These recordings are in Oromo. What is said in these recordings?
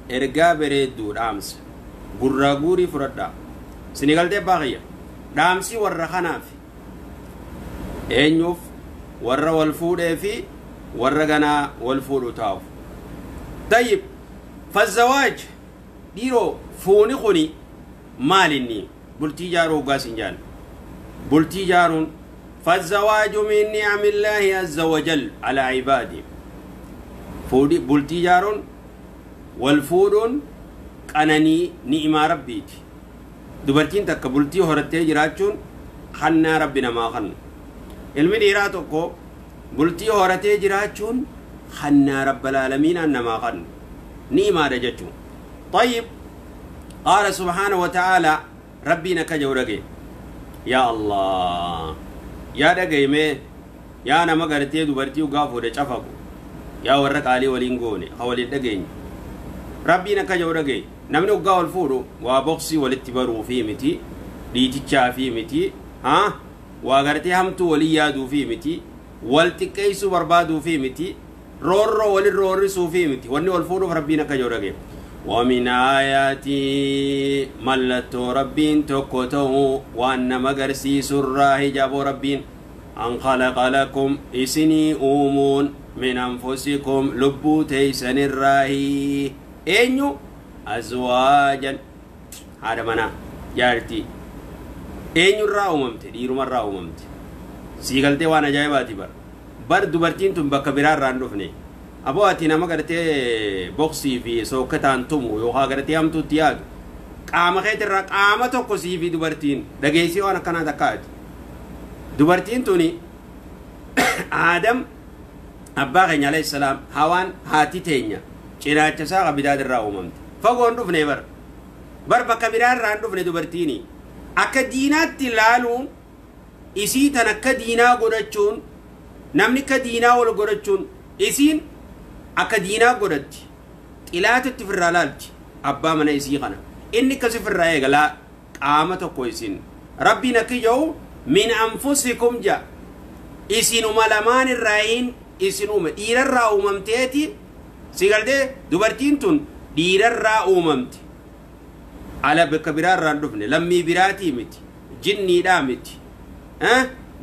Ergaa bareedduu dhaamsa gurraa guurii fudhadhaa sinigaltee abbaa kiyya dhaamsi warra kanaaf eenyuuf warra wal fuudhee fi warra ganaa wal fuudhu taa'uuf. Tayyib, fazzawaaj dhiiroo fuuni kuni maal inni bultii ijaaruu hoggaas hin jaalle bultii ijaaruun fazzawaaju min ni'amillaahi azza wajal alaa ibaadi fuudhi bultii ijaaruun wal fuudhuun qananii ni'imaa rabbiiti. Dubartiin takka bultii horattee jiraachuun kannaa rabbi namaa kannu. Ilmi dhiiraa tokko bultii horatee jiraachuun kannaa rabbal aalamiinaan namaa kannu ni'imaadha jechuun. طيب قال سبحانه وتعالى ربنا كجو رجي يا الله يا دغي مي يا نما غرتي دبرتي غافو ده چفاكو يا ورق علي ولين غوني خولي دغين ربنا كجو رجي namni hoggaa wal fuudhu waa boksii walitti baruu fi miti dhiitichaa fi miti haa waa gartee hamtuu walii yaaduu fi miti wal xiqqeessuu barbaaduu fi miti roorroo walin roorrisuu fi miti wanni wal fuudhuuf rabbiin akka jiru dhagee. ومن آياتي ملتو ربين توكوتو وأن مغرسي سرى هجاب ربين أن خلق لكم إسني أومون من أنفسكم لبو تيسن الراهي إنيو أزواجا هذا منا جارتي إنيو الرا أممت ديرو مرة أممت سيغلتي وانا جايباتي بر بر دبرتين تم بكبرار راندفني أبو أتي نما قرتي بوكسي في سوكتان تمو يوها قرتي أمتو تياد قام خيت الرا قام توكسي في دبرتين دقيسي وانا كنا دكات دبرتين توني آدم أبا غني عليه السلام هوان هاتي تينيا چناچ سا غبداد الرا أممت فقون دفني بر بر بكبرار راندفني دبرتيني أكا دينات لالون إسي تنكا دينا قدتشون نمني كدينا ولا قدتشون إسين akka diinaa godhatti xilaatatti firraa laalti abbaa mana isii kana inni akkasi firraa eegalaa qaama tokko isin rabbiin akka jedhu min anfusikum ja isinuma lamaan irraayin isin uume dhiirarraa uumamteeti si galtee dubartiin tun dhiirarraa uumamte ala bakka biraarraa hin dhufne lammii biraatii miti jinniidhaa miti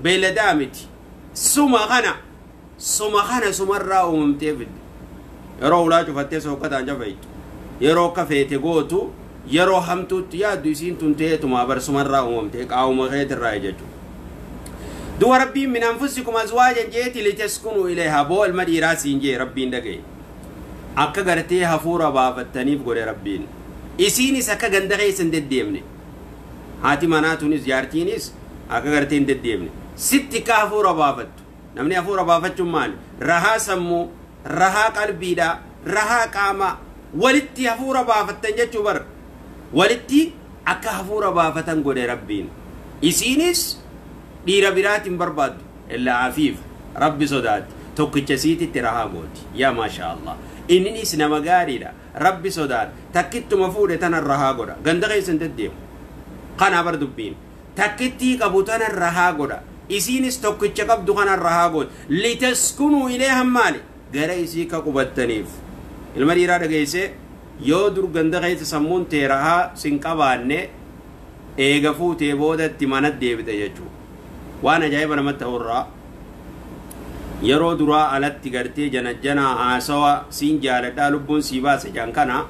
beeyladaa miti suma kana sumarraa uumamtee fidde. Yeroo ulaa cufattee sookataan cafaytu yeroo akka feete gootu yeroo hamtuutti yaaddu isiin tun ta'eetuma barsumarraa uumamte qaawuma keetirraa jechuudha. Du'a rabbiin min anfusikum azwaajan jeeti litaskunuu ilayhaa boo ilma dhiiraa siin jee rabbiin dhagaye. Akka gartee hafuura baafattaniif godhe rabbiin. Isiinis akka ganda keessa hin deddeemne. Haati manaa tunis jaartiinis akka gartee hin deddeemne. Sitti akka hafuura baafattu. Namni hafuura baafachuun maali? Rahaa sammuu rahaa qalbiidha rahaa qaamaa walitti hafuura baafattan jechuu bar walitti akka hafuura baafatan godhe rabbiin isiinis dhiira biraatiin barbaaddu illaa afiif rabbi sodaatti tokkicha siititti rahaa gooti yaa maasha allah inninis nama gaariidha rabbi sodaata takkittuma fuudhe tanan rahaa godha ganda keessa hin deddeemu kanaa bar dubbiin takkittii qabu tanan rahaa godha isiinis tokkicha qabdu kanan rahaa gooti litaskunuu ileehan maali gara isii ka qubattaniif ilma dhiiraa dhageesse yoo dur ganda keessa sammuun tee rahaa sin qabaanne eega fuutee boodatti mana deebite jechuudha. Waan ajaa'iba namatti ta'urraa yeroo duraa alatti gartee janajjanaa haasawa siin jaaladhaa lubbuun sii baase jaan kana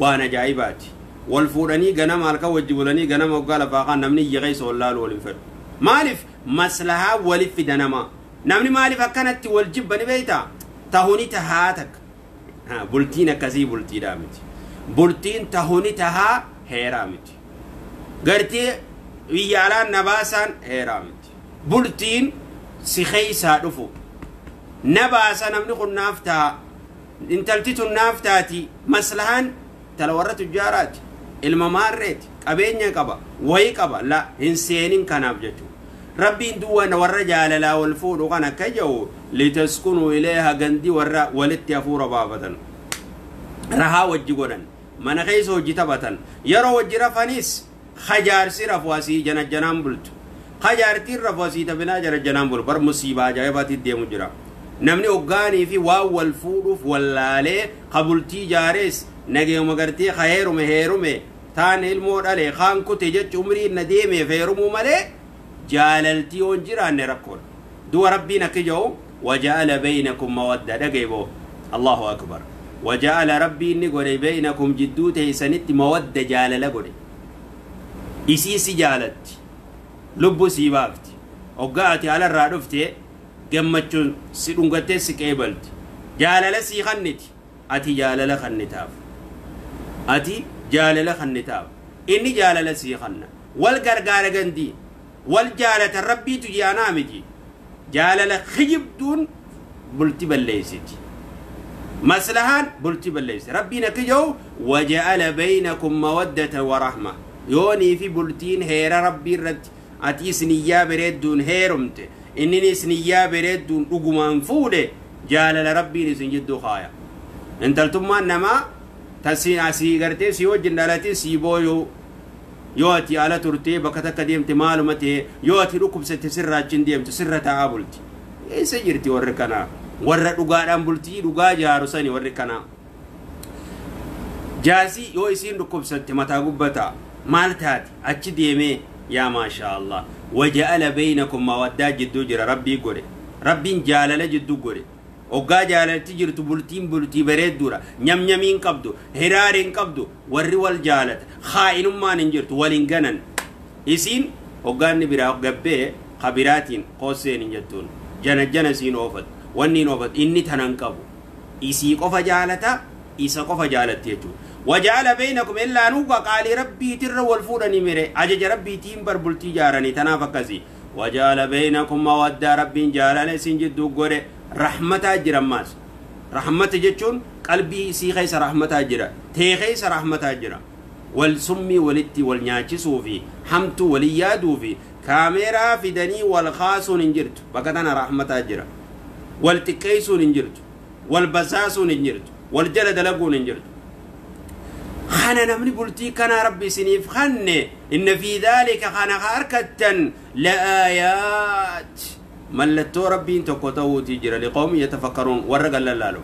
waan ajaa'ibaati. Wal fuudhanii ganama halkan wajji bulanii ganama waggaa lafaa kan namni iyya keessa wallaalu wal hin fedhu. Maaliif maslahaa waliif fida namaa. Namni maaliif akkanatti wal jibba ni beektaa? Tahuni tahaa takka. Bultiin akkasii bultiidhaa miti. Bultiin tahuni tahaa heeraa miti. Gartee biyya alaan na baasaan heeraa miti. Bultiin si keeysaa dhufu. Na baasa namni kun naaf ta'a. Intalti tun naaf taati. Maslahaan tala warra tujjaaraati. Ilma maarreeti. Qabeenya qaba. Wayii qaba. La hin seenin kanaaf jechuudha. Rabbiin duwwan warra jaalalaa wal fuudhu kan akka jedhu litaskunuu ileeha gandi warra walitti hafuura baafatan rahaa wajji godhan mana keessa hojii taphatan yeroo wajji rafanis hajaarsi rafu asii janajjanaan bultu hajaartiin rafu asii taphinaa janajjanaan bulu bar musiibaa ajaa'ibaatti deemu jira namni hoggaanii fi waan wal fuudhuuf wallaalee kabultii jaarees Nageeyuma gartee ka heerume heerume taan ilmoo dhale kaan kute jechu umrii na deemeef heerumuu malee jaalaltii yoon jiraanne rakkoodha. Du'a rabbiin akka jedhu waja'ala baynakum mawadda dhageeboo Allahu akbar. Waja'ala rabbiin ni godhe baynakum jidduu teessanitti mawadda jaalala godhe. Isii si jaalatti lubbu sii baafti hoggaa ati alarraa dhufte gammachuun si dhungattee si qeebalti jaalala sii kanniti ati jaalala kannitaaf ati jaalala kannitaaf inni jaalala sii kanna wal gargaara gandii wal jaalatan rabbiitu ji'anaa miti jaalala kijibduun bulti balleessiti maslahaan bulti balleessiti rabbiin akka jedhu waja'ala baynakum mawaddata wa rahma yoonii fi bultiin heera rabbii irratti ati isniyyaa bareedduun heerumte inni isniyyaa bareedduun dhugumaan fuudhe jaalala rabbiin isin jidduu kaaya intaltummaan namaa tasiin asii gartee si wajjin dhalatin sii booyuu yoo ati ala turtee bakka takka deemte maaluma ta'e yoo ati dhukkubsatte sirra achiin deemtu sirra taa'aa bulti eessa jirti warri kanaa warra dhugaadhaan bultii dhugaa jaaru sani warri kanaa jaasii yoo isiin dhukkubsatte mataa gubbataa maal taate achi deemee yaa maashaa Allah waja'ala baynakum mawaddaa jidduu jira rabbii godhe rabbiin jaalala jidduu godhe hoggaa jaalalti jirtu bultiin bultii bareedduudha nyamnyamiin qabdu hiraariin qabdu warri wal jaalata haa'inummaan hin jirtu wal hin ganan isiin hoggaanni biraa gabbee kabiraatiin qoosseen hin jettuun jana jana siin oofatu wanni hin oofatu inni tanan qabu isii qofa jaalata isa qofa jaalatti jechuudha. Waja'ala baynakum illaa nuuqa qaalii rabbiitirra wal fuudhanii mire ajaja rabbiitiin bar bultii jaaranii tanaaf akkasii waja'ala baynakum mawaddaa rabbiin jaalala isin jidduu godhe rahmataa jira ammaas rahmata jechuun qalbii isii keessa rahmataa jira tee keessa rahmataa jira wal summii walitti wal nyaachisuu fi hamtuu walii yaaduu fi kaameeraa fidanii wal kaasuun hin jirtu bakka tana rahmataa jira wal xiqqeessuun hin jirtu wal basaasuun hin jirtu wal jala dalaguun hin jirtu kana namni bultii kana rabbi isiniif kanne inna fi dhaalika kana harkattan la'aayaat mallattoo rabbiin tokko ta'uutii jira liqawmin yatafakkaruun warra gallallaalu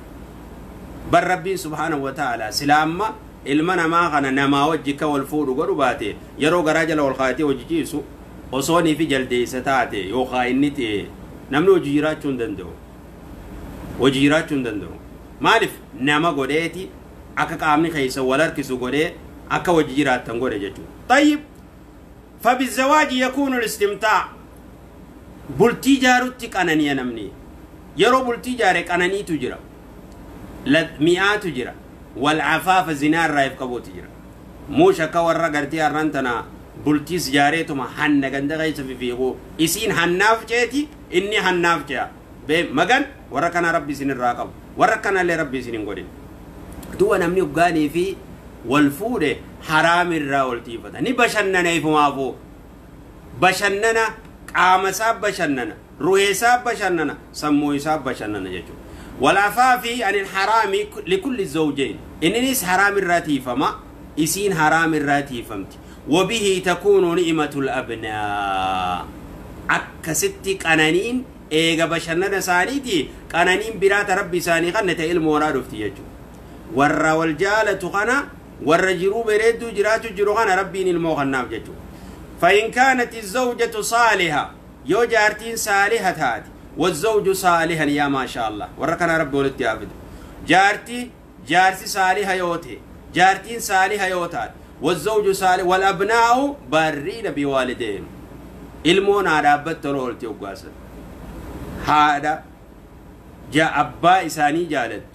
bar rabbiin subhaanahu wa ta'ala sila amma ilma namaa kana namaa wajji ka wal fuudhu godhu baate yeroo garaa jala wal kaayatee hojii ciisu osoonii fi jaldeessa taate yookaan inni ta'e namni hojii jiraachuu hin danda'u hojii jiraachuu hin danda'u maaliif nama godheeti akka qaamni keessa wal harkisu godhee akka hojii jiraattan godhe jechuudha. Tayyib fabizawaaji yakuunu listimtaa bultii jaarutti qananiya namni yeroo bultii jaare qananiitu jira mi'aatu jira wal afaafa zinaarraa if qabuutu jira muush akka warra gartee har'aan tana bultiis jaareetuma hanna ganda keessa fifiiquu isiin hannaaf ceeti inni hannaaf ce'a magan warra kana rabbi isin irraa qabu warra kanallee rabbi isin hin godhin du'a namni hoggaanii fi wal fuudhe haraam irraa wal tiifata ni bashannana ifumaafuu bashannana qaama isaa bashannana ruhee isaa bashannana sammuu isaa bashannana jechuudha. Walafaafi anil haraami likulli zawjayn inninis haraam irraa tiifama isiin haraam irraa tiifamti wabihi takuunu ni'matul abnaa akkasitti qananiin eega bashannana isaaniiti qananiin biraata rabbi isaanii kanne ta'e ilmoonaa dhufti jechuudha. Warra wal jaalatu kana warra jiruu bareedduu jiraachuu jiru kana rabbiin ilmoo kannaaf jechuudha. فإن كانت الزوجة صالحة يو جارتين صالحة تاتي والزوج صالحا يا ما شاء الله وركنا ربي ولدت يا عبد جارتي جارتي صالحة يوتي جارتين صالحة يوتات والزوج صالح والأبناء بارين بوالديهم المون على بترولتي وقاسد هذا جاء أبا إساني جالت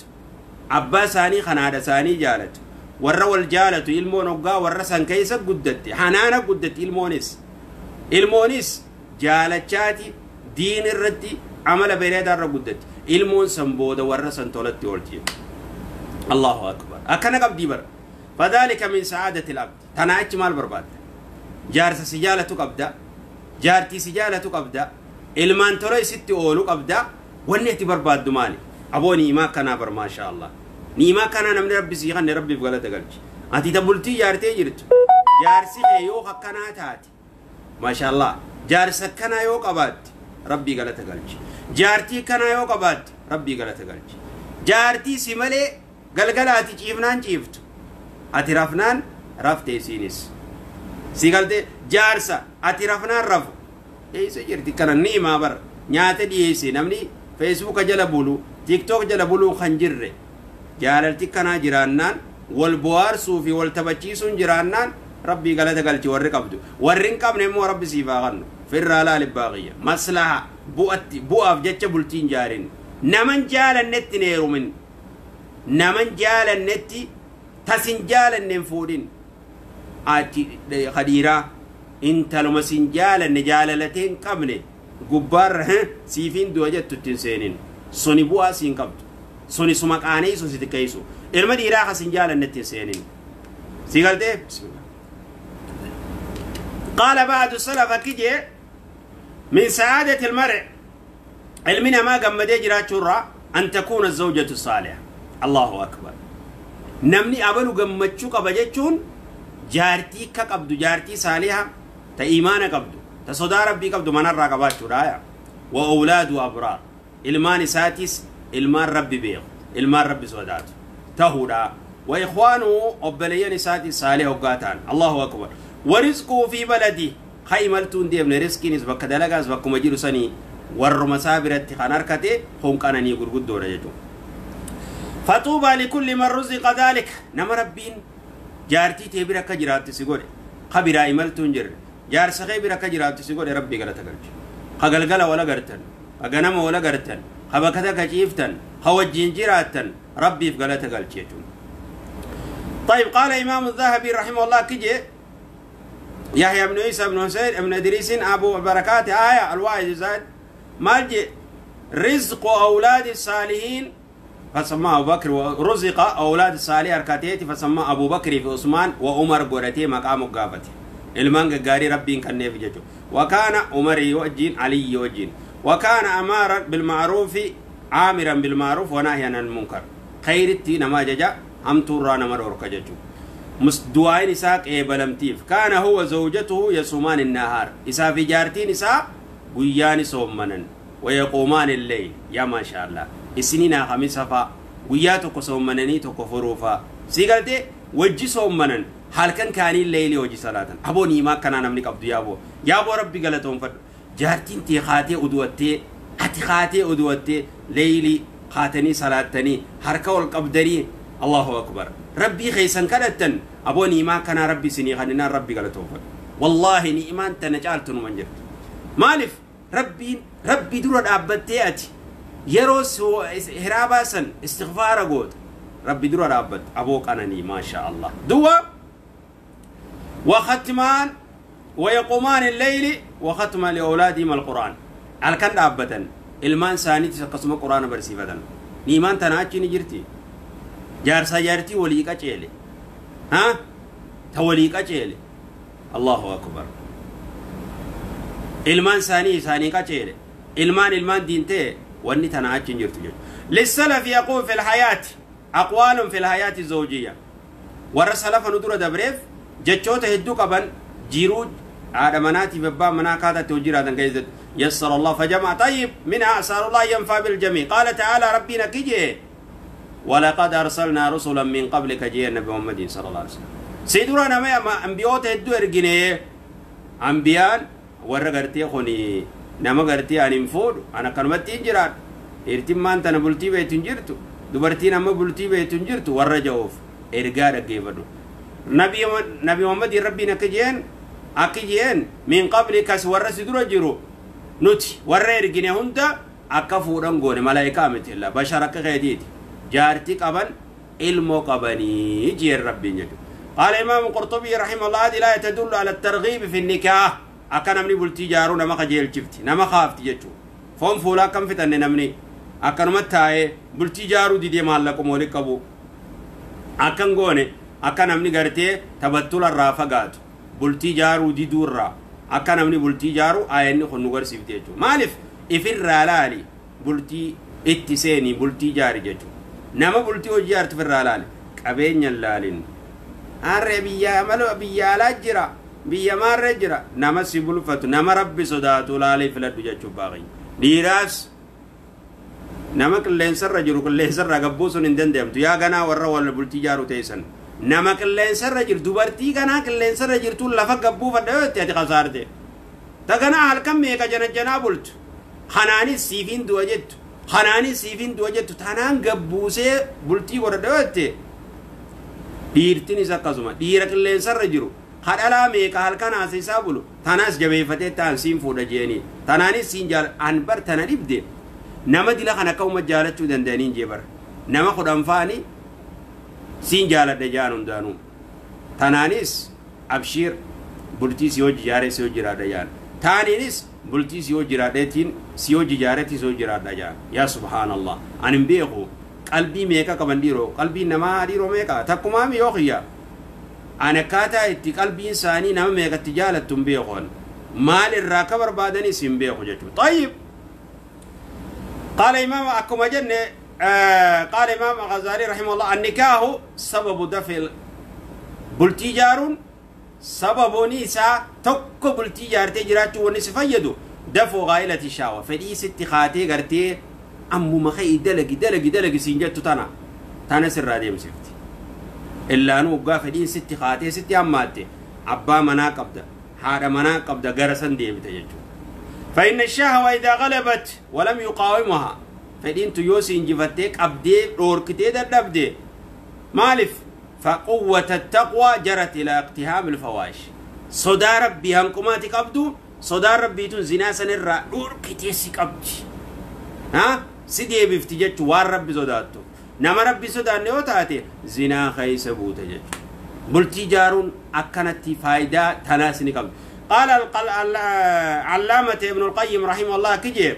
أبا ساني خنادة ساني جالت warra wal jaalatu ilmoon hoggaa warra san keessa guddatte hanaana guddatte ilmoonis jaalachaati diin irratti amala bareedaa irra guddatte ilmoon san booda warra san tolatti oolti Allahu akbar akkana qabdii bara fadhalika min sa'aadati al-abd tanaa achi maal barbaadda jaarsa si jaalatu qabda jaartii si jaalatu qabda ilmaan tola isitti oolu qabda wanni ati barbaaddu maali aboo ni'imaa akkanaa bar maashaa Allah ni'imaa akkanaa namni rabbi sii kanne rabbiif galata galchi ati ta bultii jaartee jirtu jaarsi kee yoo akkanaa taate maashaa Allah jaarsa akkanaa yoo qabaatte rabbii galata galchi jaartii akkanaa yoo qabaatte rabbii galata galchi jaartii si malee galgala ati ciifnaan ciiftu Ati rafnaan raftee isiinis. Si galtee jaarsa ati rafnaan rafu. Eessa jirti kana ni himaa bara. Nyaata dhiyeesse namni feesbuuka jala bulu, tiktook jala buluu kan jirre. Jaalalti kanaa jiraannaan wal bohaarsuu fi wal taphachiisuun jiraannaan rabbii galata galchi warri qabdu. Warri hin qabne immoo rabbi siif haa kennu. Firraa laali baaqiyya. Maslaha bu'atti bu'aaf jecha bultiin jaarin. Naman jaalannetti hin heerumin. Naman jaalannetti tasin jaalanne hin fuudhin. Ati khadiiraa intaluma sin jaalanne jaalalatee hin qabne gubbaarra siifiin du'a jettu ittiin seenin. Suni bu'aa siin qabdu. Suni suma qaaneessu si xiqqeessu. Ilma dhiiraa ka sin jaalannetti hin seenin. Si galtee? Bismillah. قال بعض السلف كجي من سعادة المرء علمنا ما قمد يجرى أن تكون الزوجة الصالحة. الله أكبر. نمني أبلو قمتشو قبجتشون جارتي كقبدو جارتي صالحة تإيمان قبدو تصدى ربي قبدو من الرقبات رايا وأولاد أبرار إلمان ساتيس إلمان ربي بيغ إلمان ربي سودات تهورا وإخوانه أبليان ساتيس صالح وقاتان. الله أكبر. ورزقه في بلدي خيملتون دي ابن رزقين إذ دلقاز بكم جيرو سني والرمسابرة خناركته هم كانني يقول دورة جدو. فطوبى لكل من رزق ذلك. نما ربين جارتي تبرا كجرات سيغوري خبيرا إملتون جر جار سخيبرا كجرات سيغوري ربي غلط غلط خغلغلا ولا غرتن خغنم ولا غرتن خبكتا كجيفتن خوجين جراتن ربي غلط غلط. طيب قال إمام الذهبي رحمه الله كجي يحيى بن عيسى بن حسين بن إدريس أبو البركات آية الواحد زاد مالجي رزق أولاد الصالحين فسمى أبو بكر ورزق أولاد الصالح أركاتيتي فسمى أبو بكر في عثمان وعمر قرتي مقام قافتي المانغ قاري ربي كان نيفجته. وكان عمر يوجين علي يوجين وكان أمارا بالمعروف عامرا بالمعروف وناهيا عن المنكر خيرتي نما ججا أم تورانا مرور كججو دعاء نساء إبلمتيف. كان هو زوجته يصومان النهار إسا في جارتي نساء قيان صومنا ويقومان الليل. يا ما شاء الله إسنين خميسة فا قياتك صومنني تكفروا فا سيقلتي وجي صومنا حال كان كان الليل وجي صلاة أبو نيما كان أنا منك أبدو يابو يابو ربي قالتهم فد جارتين تي خاتي أدوتي أتي خاتي أدوتي ليلي خاتني صلاتني حركة والقبدري. الله أكبر. ربي خيسن كدتن أبو نيما كان ربي سني خلينا ربي قالتهم فد والله نيمان تنجالتن من جرت مالف ربي ربي دور أبتي أتي يروس هراباسن استغفار قود ربي دور أبت أبوك أنني ما شاء الله دوا وختمان ويقومان الليل وختما لأولادهم القرآن على كان أبتن المان ساني تسقسم القرآن برسيفة نيمان تناچي نجرتي جارسا جارتي وليكا چيلي ها توليكا چيلي. الله أكبر. ilmaan isaanii isaanii qaceele ilmaan ilmaan diintee wanni tana achi hin jirtu jechuudha. Lissalafi yaquun fil hayaati aqwaalun fil hayaati zawjiyya warra salafa nu dura dabreef jechoota hedduu qaban jiruu haadha manaatiif abbaa manaa akkaataatti hojii jiraatan keessatti yassara Allah fajama'a tayyib minhaa asaaru Allah yanfaa biljamii qaala ta'aalaa rabbiin akki jee ولقد أرسلنا رسلا من قبلك جاء النبي محمد صلى الله عليه وسلم سيدنا نما أنبياء هدو إرجنيه أنبياء warra gartee kuni nama gartee ani hin fuudhu ana kanumatti hin jiraadhu dhiirtiin maanta na bultii beektu hin jirtu dubartiin amma bultii beektu hin jirtu warra ja'uuf ergaa dhaggeeffadhu. Nabi Muhammadiin rabbiin akka jeen min qablikas warra si dura jiru nuti warra ergine hunda akka fuudhan goone malaayikaa miti illa bashar akka keetiiti jaartii qaban ilmoo qabanii jeen rabbiin jedhu. قال إمام القرطبي رحمه الله هذه الآية تدل على الترغيب في النكاح akka namni bultii jaaruu nama qajeelchifti nama kaafti jechuudha. Foon fuulaa akkam fixanne namni akkanumatti taa'ee bultii jaaruu didee maallaquma walitti qabu akkan goone akka namni gartee tabattula irraa fagaatu bultii jaaruu diduu irraa akka namni bultii jaaru aayanni kun nu garsiifti jechuudha. Maaliif ifirraa laali bultii itti seenii bultii jaari jechuudha. Nama bultii hojii jaartu ifirraa laali qabeenya hin laalin. Harree biyya maloo biyya alaa jira. Biyya maarree jira nama si bulfatu nama rabbi sodaatu laalee filadhu jechuun baaqii dhiiraas nama qilleensarra jiru qilleensarra gabbuu sun hin danda'amtu yaa ganaa warra wal bultii jaaru teessan Nama qilleensarra jiru dubartii kanaa qilleensarra jirtu lafa gabbuufadha yoo itti ati kasaarte. Ta kanaa halkan meeqa janajjanaa bultu. Kanaanis siifiin du'a jettu. Kanaanis siifiin du'a jettu. Tanaan gabbuusee bultii godhadha yoo itti. Dhiirtinis akkasuma dhiira qilleensarra jiru. Hadhalaa meeqa halkan haasaisaa bulu. Tanaas jabeeffatee ta'an siin fuudha jeeni. Tanaanis siin jaala an bar tana dhibde. Nama dila kan akka uummata jaalachuu danda'aniin jee bara. Nama 10 faani siin jaaladha jaan hundaanuu. Tanaanis abshiir bultii si hojii jaaree si hojii jiraadha jaan. Taaniinis bultii si hojii jiraadheetiin si hojii jaareetii si hojii jiraadha jaan. Yaa subhaanallah. Ani hin beeku qalbii meeqa qaban dhiiroo qalbii namaa dhiiroo meeqa takkumaami yoo kiyya. Ani akkaataa itti qalbiin isaanii nama meeqatti jaalattu hin beeku. Maal irraa akka barbaadanis hin beeku jechuudha. Tayyib. قال إمام أكما جنة قال إمام الغزالي رحمه الله النكاح سبب دفع بلتي جارون سبب نيسا تك بلتي جارتي جراتو ونس فيدو دفع غائلة الشاوة فدي ست خاتي غرتي أمو مخي دلقي دلقي دلقي سنجتو تنا تنا سر رادي مسفتي إلا أنو قا فدي ست خاتي ست أماتي أبا منا قبضة هذا منا قبضة غرسن دي بتججو فإن الشهوة إذا غلبت ولم يقاومها فإن تيوسي انجفتك أبدي روركتي دبدي مالف فقوة التقوى جرت إلى اقتهام الفواحش صدى ربي هنكماتك أبدو صدى ربي تون زنا سنرى روركتي سيك أبدي ها سيدي بفتجت وار ربي صداتو نما ربي صدى نيوتاتي زنا خيس بوتجت بلتي جارون أكنتي فايدة تناسني قبل. قال علامة ابن القيم رحمه الله كجيب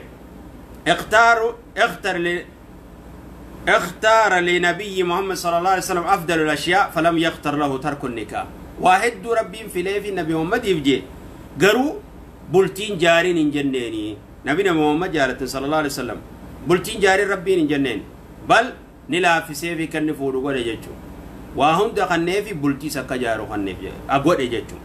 اختار لنبي محمد صلى الله عليه وسلم أفضل الأشياء فلم يختر له ترك النكاح. واحد ربي في ليف النبي محمد يفجي قرو بلتين جارين جنيني نبينا محمد جارة صلى الله عليه وسلم بلتين جارين ربي جنين بل نلا في سيفي كنفور ولا جتشو وهم دخلني في بلتي سكجارو خنفي أقول جتشو.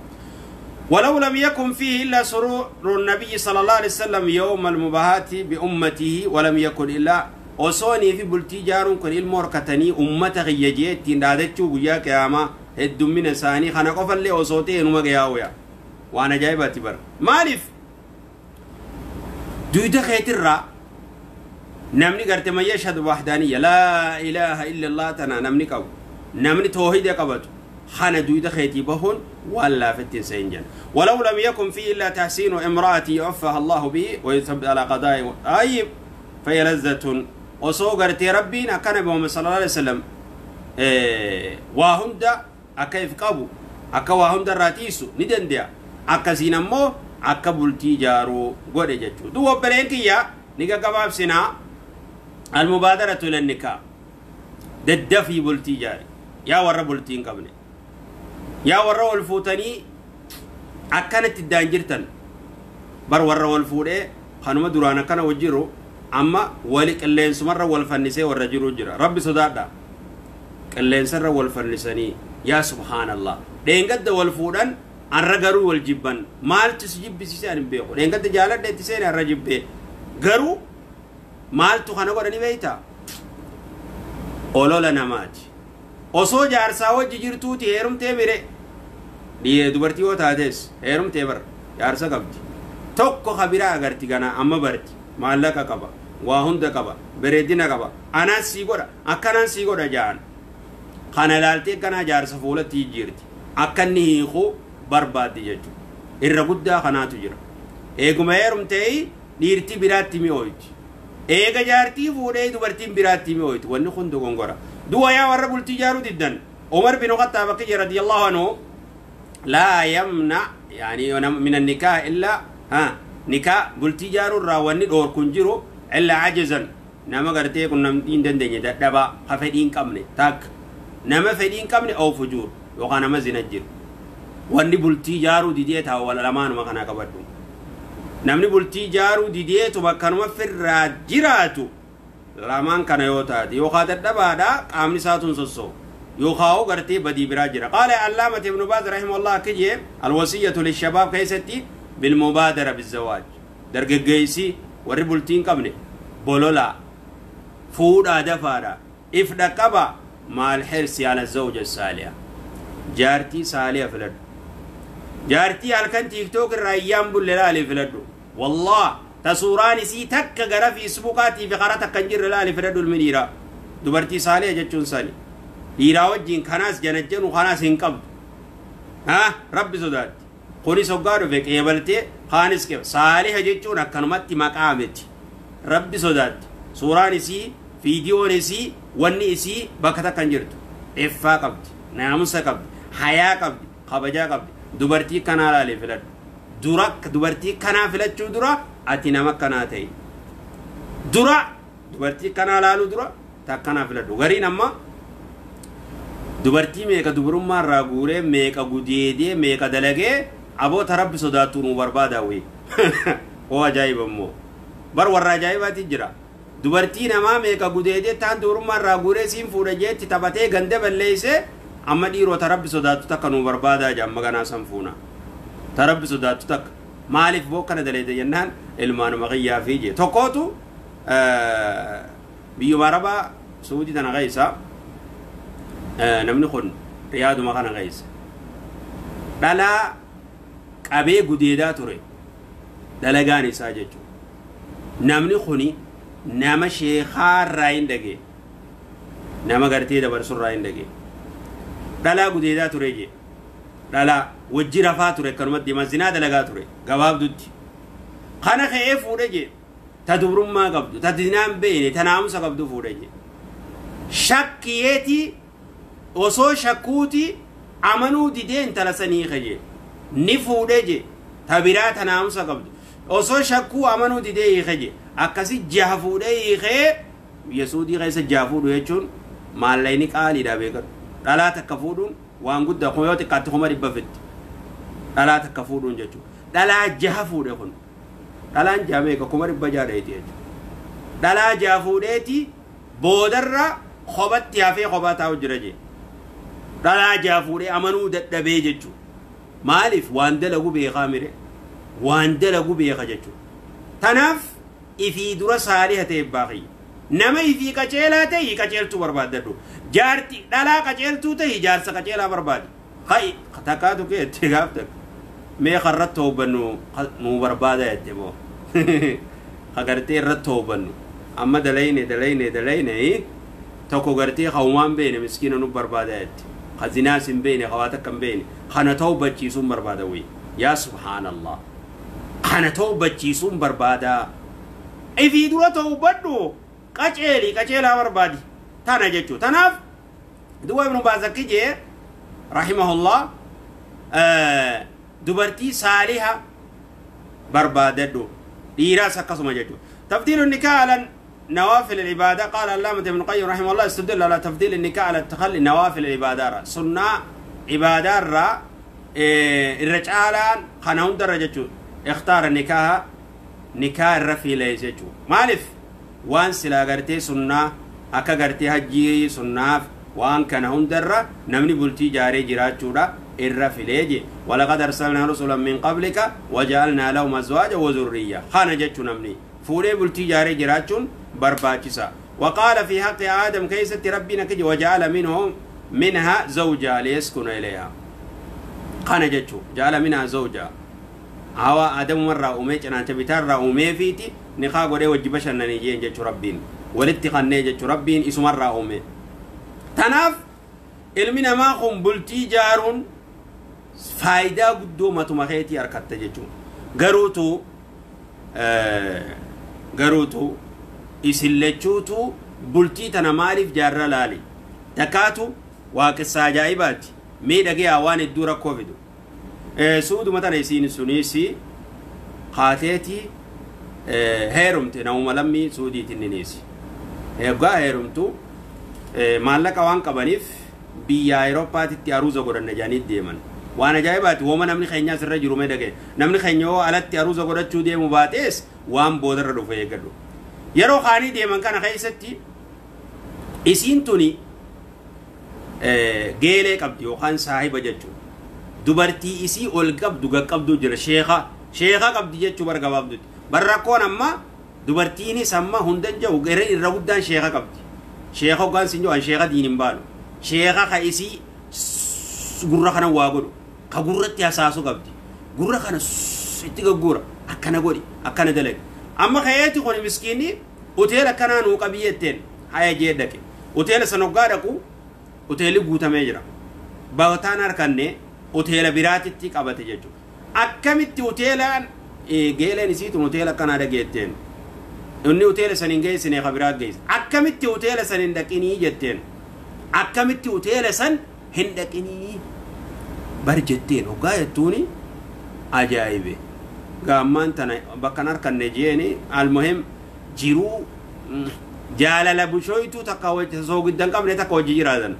ولو لم يكن فيه إلا سرور النبي صلى الله عليه وسلم يوم المباهاة بأمته ولم يكن إلا أصوني في بلتي جارون كن الموركتني أمته يجيت تندادتشو وياك يا ما الدمين ساني خنا قفل لي أصوتي إنما جاويا وأنا جايبة تبر مالف دويدة خيتر را نمني قرت ما يشهد وحدانية لا إله إلا الله تنا نمني كو نمني توحيد قبته خانا دويدة خيتي بهون ولا فتن سينجن. ولو لم يكن فيه إلا تحسين امرأتي يعفها الله به ويثبت على قضاء أي فهي لذة وصوغرتي ربنا كان بهم صلى الله عليه وسلم وهم دا أكيف قابو أكا وهم دا راتيسو ندن ديا أكا زينمو أكا بلتي جارو قد جتشو دو بلينكيا نيكا قباب سنا المبادرة للنكاح ددفي بلتي جاري يا ورا بلتين قبني يا ورا والفوتني أكنت الدانجرتن بر ورا والفودة خانم دورانا كان وجيرو أما ولك اللين سمرة والفنسة والرجل جرا ربي صدادا اللين سر والفنسني يا سبحان الله دينقد والفودن الرجرو والجبن مال تسجيب بسيسان بيقول دينقد جالد تسين الرجب بي جرو مال تخانق ورني بيتا أولولا نماج osoo jaarsaa wajji jirtuuti heerumtee mire dubartii yoo taates heerumtee bar jaarsa qabdi tokko kabiraa agarti gana amma barti maallaqa qaba waa hunda qaba bareedina qaba anaan sii godha akkanaan sii godha jaan kana ilaaltee ganaa jaarsa fuulatti jijjiirti akka inni hiikuu barbaaddi jechuudha irra guddaa kanaatu jira eeguma heerumtee dhiirti biraatti mi'ooyti eega jaartii fuudhee dubartiin biraatti mi'ooyti wanni kun dogongora. دوا يا ورب التجار جدا عمر بن الخطاب رضي الله عنه لا يمنع يعني من النكاح إلا ها نكاح بالتجار الراوني دور كنجرو إلا عجزا نما قرتي كنا مدين دندن دبا خفدين كمني تاك نما فدين كمني أو فجور وكان ما زنجر واني بالتجار ديتها ولا لمان ما كان كبدو نمني بالتجار ديته بكان ما في الراجراتو lamaan kana yoo taate yookaan dadhabaadha qaamni isaatuun sossoo yookaan gartee badii biraa jira. Qaala Allaamati Ibnu Baaz rahimahullah akka jee alwasiyyatu lishabaab keessatti bilmubaadara bizawaaj dargaggeessi warri bultii hin qabne bololaa fuudhaa dafaadha if dhaqqaba maal xirsi ala zawja saaliha Jaartii saaliha filadhu. Jaartii halkan TikTok irraa iyyaan bulle laali filadhu. Wallah ta suuraan isii takka gara Facebookaatii fi karaa takka hin jirre laali filadhu ilmi dhiiraa. Dubartii saaliha jechuun sani. Dhiiraa wajjin kanaas janajjanu kanaas hin qabdu. Ha rabbi sodaatti. Kunis hoggaa dhufe qeebaltee kaanis qeeba. Saaliha jechuun akkanumatti maqaa miti. Rabbi sodaatti. Suuraan isii, viidiyoon isii, wanni isii bakka takka hin jirtu. Iffaa qabdi, naamusa qabdi, hayaa qabdi, kabajaa qabdi. Dubartii kanaa laalee filadhu. Dura dubartii kanaa filachuu dura ati nama kanaa ta'i. Dura dubartii kanaa laaluu dura takkanaa filadhu. Gariin amma dubartii meeqa dubarummaa irraa guuree meeqa gudeedee meeqa dalagee aboota rabbi sodaattuu nu barbaadaa wayii. Oo ajaa'iba immoo. Bar warra ajaa'ibaati jira. Dubartii namaa meeqa gudeedee taan dubarummaa irraa guuree siin fuudha jeetti taphatee ganda balleessee amma dhiirota rabbi sodaattu takka nu barbaadaa jira amma ganaa san fuuna. Ta rabbi sodaattu takka. Maaliif bookkana daleete jennaan ilmaanuma qiyyaa fi jee. Tokkootu biyyuma Arabaa Suudii tana keessa namni kun Riyaaduma kana keessa. Dhalaa qabee gudeedaa ture dalagaan isaa jechuudha. Namni kuni nama sheekaa irraa hin dhagee. Nama gartee dabarsu irraa hin dhagee. Dhalaa gudeedaa ture jee. Dhalaa wajji rafaa ture akkanumatti deemaa zinaa dalagaa ture gabaabdutti. Kana ka'ee fuudhe jee. Ta dubrummaa qabdu, ta zinaa hin beekne, ta naamusa qabdu fuudhe jee. Shakkiyeeti osoo shakkuuti amanuu didee intala sanii kajee. Ni fuudhe jee. Ta biraa ta naamusa qabdu. Osoo shakkuu amanuu didee hiike jee. Akkasi jaha fuudhee hiikee biyya Suudii keessa jaha fuudhu jechuun maallaqni qaaliidha beekadhu. Dhalaa takka fuudhuun waan guddaa kuma yoo xiqqaatti 100,000 fitti. Dhalaa takka fuudhuun jechuudha. Dhalaa jaha fuudhe kun. Dhalaan jaha meeqa 600,000 dheeti jechuudha. Dhalaa jaha fuudheeti boodarra kophatti hafee kophaa taa'u jira jee. Dhalaa jaha fuudhee amanuu dadhabee jechuudha. Maaliif waan dalagu beekaa mire? Waan dalagu beeka jechuudha. Tanaaf ifii dura saaliha ta'e baaqii. Nama ifii qaceelaa ta'e qaceeltuu barbaaddadhu. Jaarti dhalaa qaceeltuu ta'e jaarsa qaceelaa barbaadi. Hayi takkaatu kee itti gaaf takka. Mee karratti hoobannu nu barbaada jette moo. Kagartee irratti hoobannu. Amma dalayne dalayne dalayne tokko gartee hawmaan beene miskiina nu barbaada jette. Khazinaas hin beene hawaa takka hin beene. Kana tawbachiisuun barbaada wayii. Yaa subhaanallah. Kana tawbachiisuun barbaada. Ifii dura tawbadhu qaceeli qaceelaa barbaadi. Tana jechuudha. Tanaaf du'a Ibnu Baaz akki jee rahimahullah dubartii saaliha barbaadadhu. Dhiiraas akkasuma jechuudha. Tafdiilu nikaa ala nawaafil ibaadaa qaala Allaamata Ibnu Qayyim rahimahullah istadalla ala tafdiili nikaa ala takhalli nawaafil ibaadaa sunnaa ibaadaa irraa irra caalaan kana hundarra jechuudha. Ikhtaara nikaa nikaa irra fiilees jechuudha. Maaliif waan silaa gartee sunnaa akka gartee hajjii sunnaaf waan kana hundarra namni bultii jaaree jiraachuudha irra filee je. Walaqad arsalnaa rusulan min qablika waja'alnaa lahum azwaaja wa zurriyya. Kana jechuu namni fuudhee bultii jaaree jiraachuun barbaachisa. Waqaala fi haqqi aadam keessatti rabbiin akka waja'ala minhum minhaa zawjaa liyaskuna ilayhaa. Kana jechuu ja'ala minhaa zawjaa. Hawa aadamumarraa uumee cinaacha bitaarraa uumee fiiti niqaa godhee wajji bashannanii jeen jechuu rabbiin. Walitti kannee jechuu rabbiin isumarraa uume. Tanaaf ilmi namaa kun bultii jaaruun faayidaa guddoo matuma keetii harkatta jechuudha. Garuutu isin lachuutu bultii tana maaliif jaarra laali? Takkaatu waaqessaa ajaa'ibaati. Mee dhagee waan hedduu rakkoo fidu. Suuduma tana isiin sunis kaateeti heerumte namuma lammii suudiitiin niniisi. Eeggaa heerumtu maallaqa waan qabaniif biyya Awurooppaatitti aruuza godhanna jedhanii deeman. Waan ajaa'ibaati wooma namni keenya asirra jiru mee dhagee. Namni keenya yoo alatti aruuza godhachuu deemu baatees waan boodarra dhufe eeggadhu. Yeroo kaanii deeman kana keessatti isiin tuni geelee qabdi yookaan saahiba jechuudha. Dubartii isii ol qabdu gaqqabduu jira sheekaa sheekaa qabdi jechuu bar gabaabdutti. Bar rakkoon amma dubartiinis amma hundan jiru irra guddaan sheekaa qabdi. Sheeka hoggaan sin jiru sheeka diin hin baalu. Sheeka ka isii Gurra kana waa godhu ka gurratti hasaasu qabdi gurra kana itti gagguura akkana godhi akkana dalagi amma kayeeti kun miskiinni hoteela akkanaa nuu qabii jetteen haya jee dhaqe hoteela san hoggaa dhaqu hoteelli guutamee jira bataan harkanne hoteela biraatitti qabate jechuudha akkamitti hoteelaan geeleen isiitun hoteela akkanaa dhageetteen inni hoteela san hin geessine ka biraa geesse akkamitti hoteela san hin dhaqinii jetteen akkamitti hoteela san hin dhaqinii bar jetteen hoggaa jettuuni ajaa'ibe gaammaan tana bakkan harkanne jeeni almuhim jiruu jaalala bushooytuu takka soogiddan qabne takka wajji jiraatan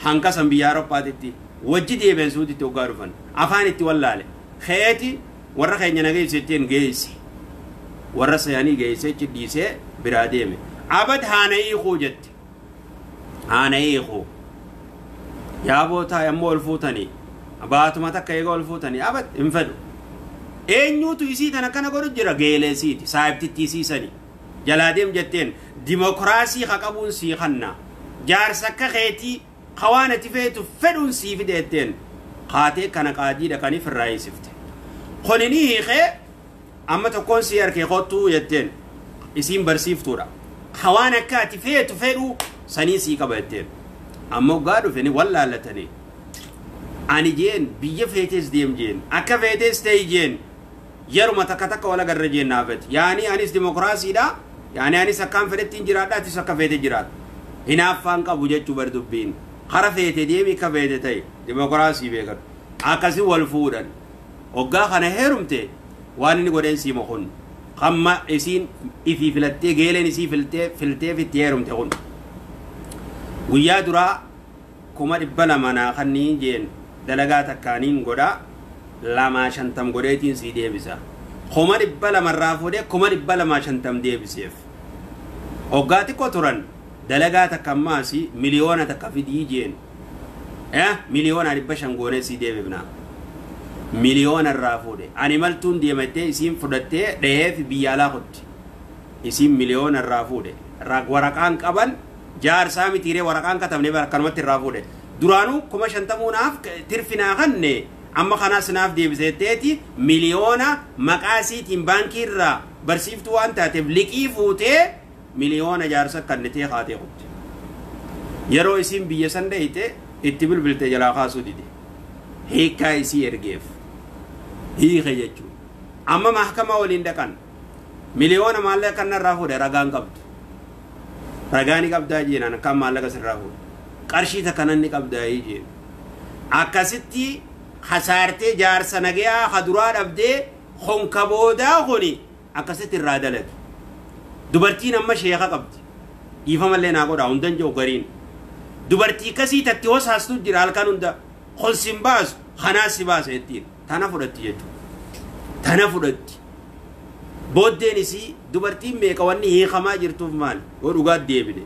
hankasan biyya Awurooppaatitti wajji deebi'an suutitti hoggaa dhufan afaan itti wallaale keeti warra keenya na geesse jetteen geesse warra sayanii geesse achi dhiisee biraa deeme abad haana hiikuu jette haana hiikuu yaaboo taa'e ammoo ol fuutanii baatuma takka eega ol fuutanii abad hin fedhu eenyuutu isii tana akkana godhu jira geeleesiiti saahibtitti isiisanii jalaa deem jetteen dimokiraasii ka qabuun sii kanna jaarsa akka keetii ka waan ati feetu fedhuun sii fide jetteen kaatee kana qaadii dhaqanii firraa hiisifte kuni ni hiikee amma tokkoon sii harkee kottuu jetteen isiin barsiiftuudha ka waan akka ati feetu fedhuu sanii sii qaba jetteen amma hoggaa dhufe ni wallaallatanii ani jeen biyya feetes deem jeen akka feetes ta'e jeen yeruma takka takka wal agarra jeen naafet yaani anis dimokiraasiidha yaani anis akkaan fedhetti hin jiraadha atis akka feete jiraadha hinaaffaan qabu jechuu bar dubbiin kara feete deemi akka feete ta'e dimokiraasii beekadhu akkasi wal fuudhan hoggaa kana heerumte waan inni godheen siima kun kamma isiin ifii filattee geeleen isii filtee filteef itti heerumte kun guyyaa duraa 200,000 naa kanneen jeen dalagaa takkaaniin godhaa 250 godheetiin sii deebisa 200,000 irraa fuudhee 250,000 deebiseef hoggaa xiqqoo turan dalagaa takka ammaas 1,000,000 fidii jeen 500,000 goonee sii deebifna 1,000,000 irraa fuudhe ani maltuun deemattee isiin fudhattee dhaheef biyya alaa kutti isiin 1,000,000 irraa fuudhe waraqaan qaban jaarsaa mitiiree waraqaan katabne akkanumatti irraa fuudhe duraanuu 50,000 naaf tirfinaa kanne amma kanaas naaf deebiseetteeti 1,000,000 maqaa isiitiin baankii irraa barsiiftuu waan taateef liqii fuutee 1,000,000 jaarsa kannitee kaatee kutte yeroo isiin biyya san dhayite itti bilbilte jalaa kaasuu dide hiikkaa isii ergeef hiike jechuudha amma mahkamaa waliin dhaqan 1,000,000 maallaqa kanarraa fuudhe ragaan qabdu ragaa ni qabdaa jeenaan akkam maallaqa sirraa fuudhe qarshii takka nan ni qabdaa jeen akkasitti hasaartee jaarsa nagayaa ka duraa dhabdee honka boodaa kuni akkasitti irraa dalage dubartiin amma sheeka qabdi dhiifamallee naa godhaa hundan jiru gariin dubartii kasii tatti hosaastu jira halkan hunda kon sin baasu kanaas si baasa jettiin tana fudhatti jechuudha tana fudhatti booddeen isii dubartiin meeqa wanni hiikamaa jirtuuf maali yoo dhugaat deebine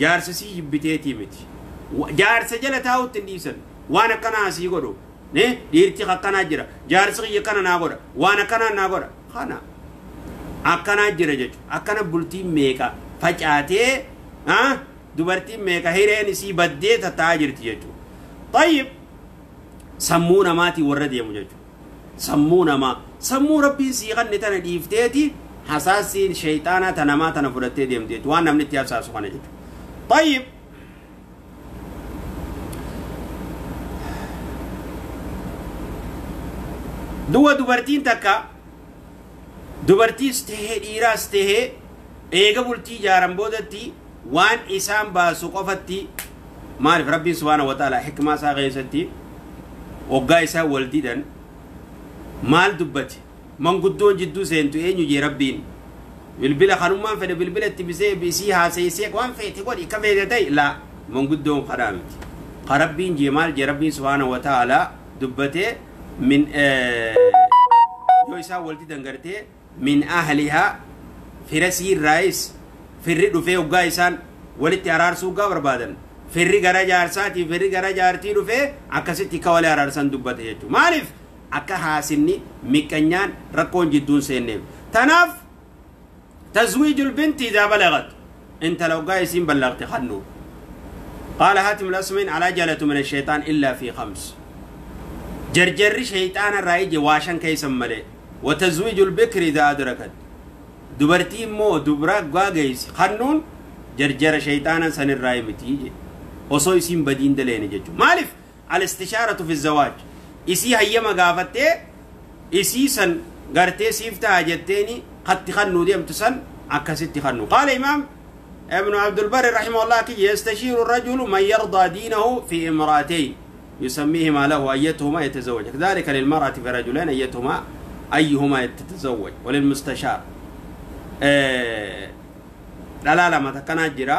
jaarsa sii jibbiteetii miti jaarsa jala taa'utti hin dhiisan waan akkanaa asii godhu ne dhiirti akkanaa jira jaarsi kiyya akkana naa godha waan akkanaa naa godha kana akkanaa jira jechuudha akkana bultiin meeqa facaatee dubartiin meeqa hireen isii baddee tattaa'aa jirti jechuudha tayyib sammuu namaatii warra deemu jechuudha sammuu namaa sammuu rabbiin sii kanne tana dhiifteeti hasaasiin shayxaanaa ta namaa tana fudhattee deemteeti waan namni itti hasaasu kana jechuudha tayyib duwa dubartiin takka dubartiis tahee dhiiraas tahee eega bultii ijaaran boodatti waan isaan baasu qofatti maaliif rabbiin subhaana wa ta'ala hikmaa isaa keessatti waggaa isaan wal didan maal dubbate manguddoon jidduu seentu eenyu jee rabbiin bilbila kanummaan fedhe bilbila itti bisee bisii haaseessee waan feete godhi akka feete ta'e laa manguddoon kanaa miti ka rabbiin jee maal jee rabbiin subhaana wa ta'ala dubbatee min yoo isaan wal didan gartee min ahlihaa fira siirraayis firri dhufee hoggaa isaan walitti araarsuu hoggaa barbaadan firri gara jaarsaatii firri gara jaartii dhufee akkasitti akka walii araarsan dubbate jechuudha maaliif akka haasinni miqqanyaan rakkoon jidduun seenneef tanaaf tazwiijul binti idaa balagat intala hoggaa isiin ballaqte kannu قال هاتم الأسمين على جلة من الشيطان إلا في 5 جرجر شيطان الرأيج واشن كيسم ملي وتزويج البكر إذا أدركت دبرتي مو دبراك قاقيس خنون جرجر شيطانا سن الرأي متيجي وصو يسين بدين دلين ججو مالف الاستشارة في الزواج إسي هيما قافتي إسي سن قرتي سيفتا جتيني قد تخنو ديم تسن عكست تخنو. قال إمام ابن عبد البر رحمه الله كي يستشير الرجل من يرضى دينه في امرأتين يسميهما له أيتهما يتزوج، كذلك للمرأة في رجلين أيتهما أيهما تتزوج وللمستشار. لا لا لا ما تكنا جرا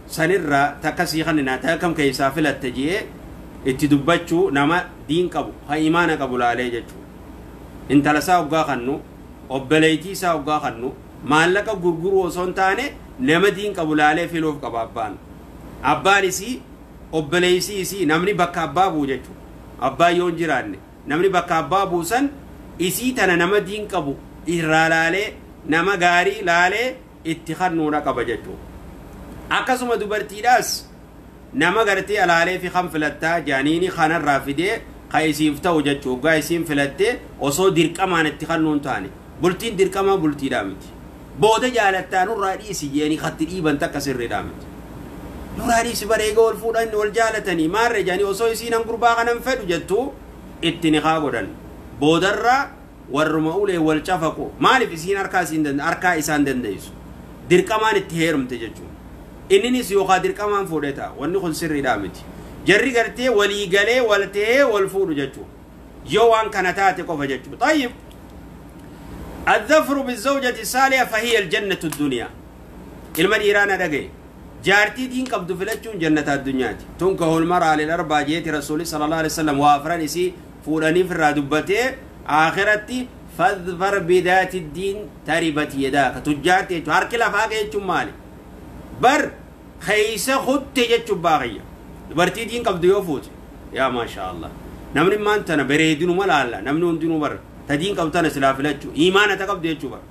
سنرى تكسي خننا تكم كيسا فلت تجي اتدبتشو نما دين قبو ها إيمان قبو لا عليه جتشو انت لسا وقا خنو وبليتي سا وقا خنو مالك غرغر وصون تاني نما دين قبو لا عليه فيلوف قبو أبان أبان سي وبليسي سي نمني بكا أبابو جتشو أبا يون جيراني نمني بكا أبابو سن إسي تنا نما دين قبو إرالالي نما غاري لالي اتخنونا قبو جتشو akkasuma dubartiidhaas nama gartee alaalee fi kan filattaa jaaniini kanarraa fidee ka isiif ta'u jechuu hoggaa isiin filattee osoo dirqamaan itti kannuun taane bultiin dirqamaa bultiidhaa miti booda jaalattaa nurraa dhiisi jeeni katti dhiiban takka sirriidhaa miti nurraa dhiisi bareega wal fuudhan wal jaalatanii maarre jaanii osoo isiin an gurbaa kanan fedhu jettuu itti niqaa godhan boodarraa warruma ulee wal cafaqu maaliif isiin harkaa isaan dandeessu dirqamaan itti heerumte jechuudha. Inninis yookaan dirqamaan fuudhee ta'a wanni kun sirriidhaa miti jarri gartee walii galee wal ta'ee wal fuudhu jechuudha yoo waan kana taate qofa jechuudha. طيب الظفر بالزوجة الصالحة فهي الجنة الدنيا ilma dhiiraa dhagaye jaartii diin qabdu filachuun jannata addunyaati tunkahu almar'a lilarbaa jeeti rasuuli sallallahu alaihi wasallam waa afran isii fuudhaniif irraa dubbatee akhiratti fadfar bidaati diin taribat yadaaka tujjaarti jechuudha harki lafaa jechuun maali بر خيسة خدت جتشو باغية برتي دين قبض يوفوت يا ما شاء الله نمني ما انت انا بريدين ولا لا نمني دينو بر تدين قبضنا سلافلتشو ايمانه تقبض يجو بر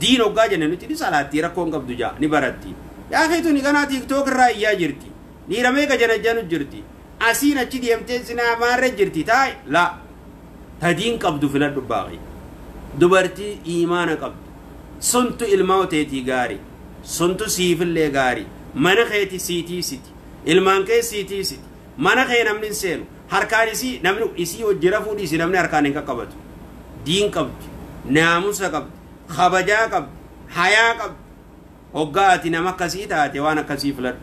دين وقاجة نتي دي صلاتي ركون قبض جا نبرتي يا اخي توني كنا تيك توك الراي يا جرتي ني رميك جنجانو جرتي اسينا تشدي امتين سنا ما رجرتي تاي لا تدين قبض فلد باغي دبرتي ايمانه قبض سنت الموت تي غاري suntu siifillee gaarii mana keeti siitii siti ilmaan kee siitii siti mana kee namni hin seenu harkaan isii namni isii hojii rafuu dhiisi namni harkaan hin qaqqabatu diin qabdi naamusa qabdi kabajaa qabdi hayaa qabdi hoggaa ati nama akkasii taate waan akkasii filadhu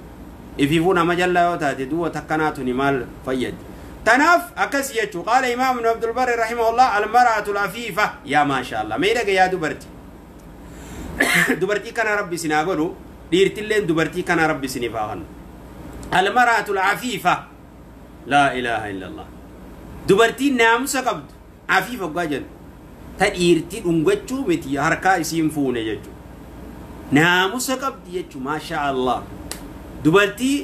ifiifuu nama jallaa yoo taate duwwa takkanaa tuni maal fayyaddi tanaaf akkas jechuu qaala imaam ibnu abdulbarri rahimahullah almar'atu lafiifa yaa maasha allah mee dhaga yaa dubarti dubartii kana rabbi isin haa godhu dhiirtilleen dubartii kana rabbi isiniif haa kennu almar'atu al'afiifa laa ilaaha illallah dubartiin naamusa qabdu afiifa hoggaa jennu ta dhiirtii dhungachuu miti harkaa isiin fuune jechuu naamusa qabdi jechuu maasha allah dubartii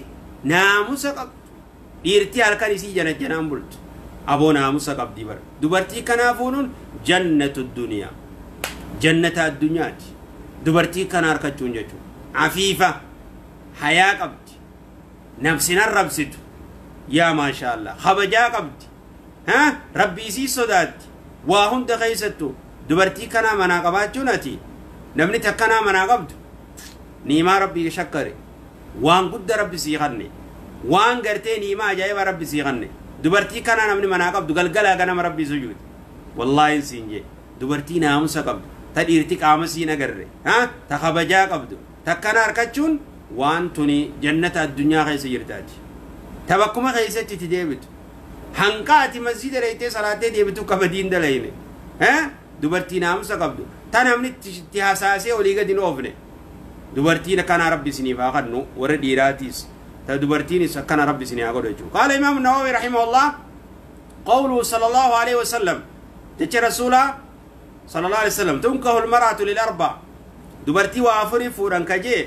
naamusa qabdu dhiirtii halkan isii jana janaan bultu aboo naamusa qabdi bara dubartii kanaa fuunuun jannatu duniyaa jannata addunyaati dubartii kana harkachuun jechuudha afiifa hayaa qabdi nafsinan rabsitu yaa maasha allah kabajaa qabdi ha rabbi isii sodaatti waa hunda keessattu dubartii kanaa manaa qabaachuun ati namni takkanaa manaa qabdu niimaa rabbii shakkare waan guddaa rabbi sii kanne waan gartee niimaa ajaa'iba rabbi sii kanne dubartii kanaa namni manaa qabdu galgalaa ganama rabbii sujuudi wallaahi siin jee dubartii naamusa qabdu ta dhiirti qaama siin agarre ha ta kabajaa qabdu takkana harkachuun waan tuni jannata addunyaa keessa jirtaati ta bakkuma keessatti itti deebitu hanqa ati masjida dheeytee salaattee deebitu kabadiin dalayne ha dubartii naamusa qabdu ta namni itti hasaasee olii gadi hin oofne dubartiin akkana rabbi isiniif haa kennu warra dhiiraatiis ta dubartiinis akkana rabbi isinii haa godhu jechuudha qaala imaamu nawawi rahimahullah qawluhu sallallahu alaihi wasallam jecha rasuulaa صلى الله عليه وسلم تنكه المرأة للأربع دبرتي وافري فوران كجي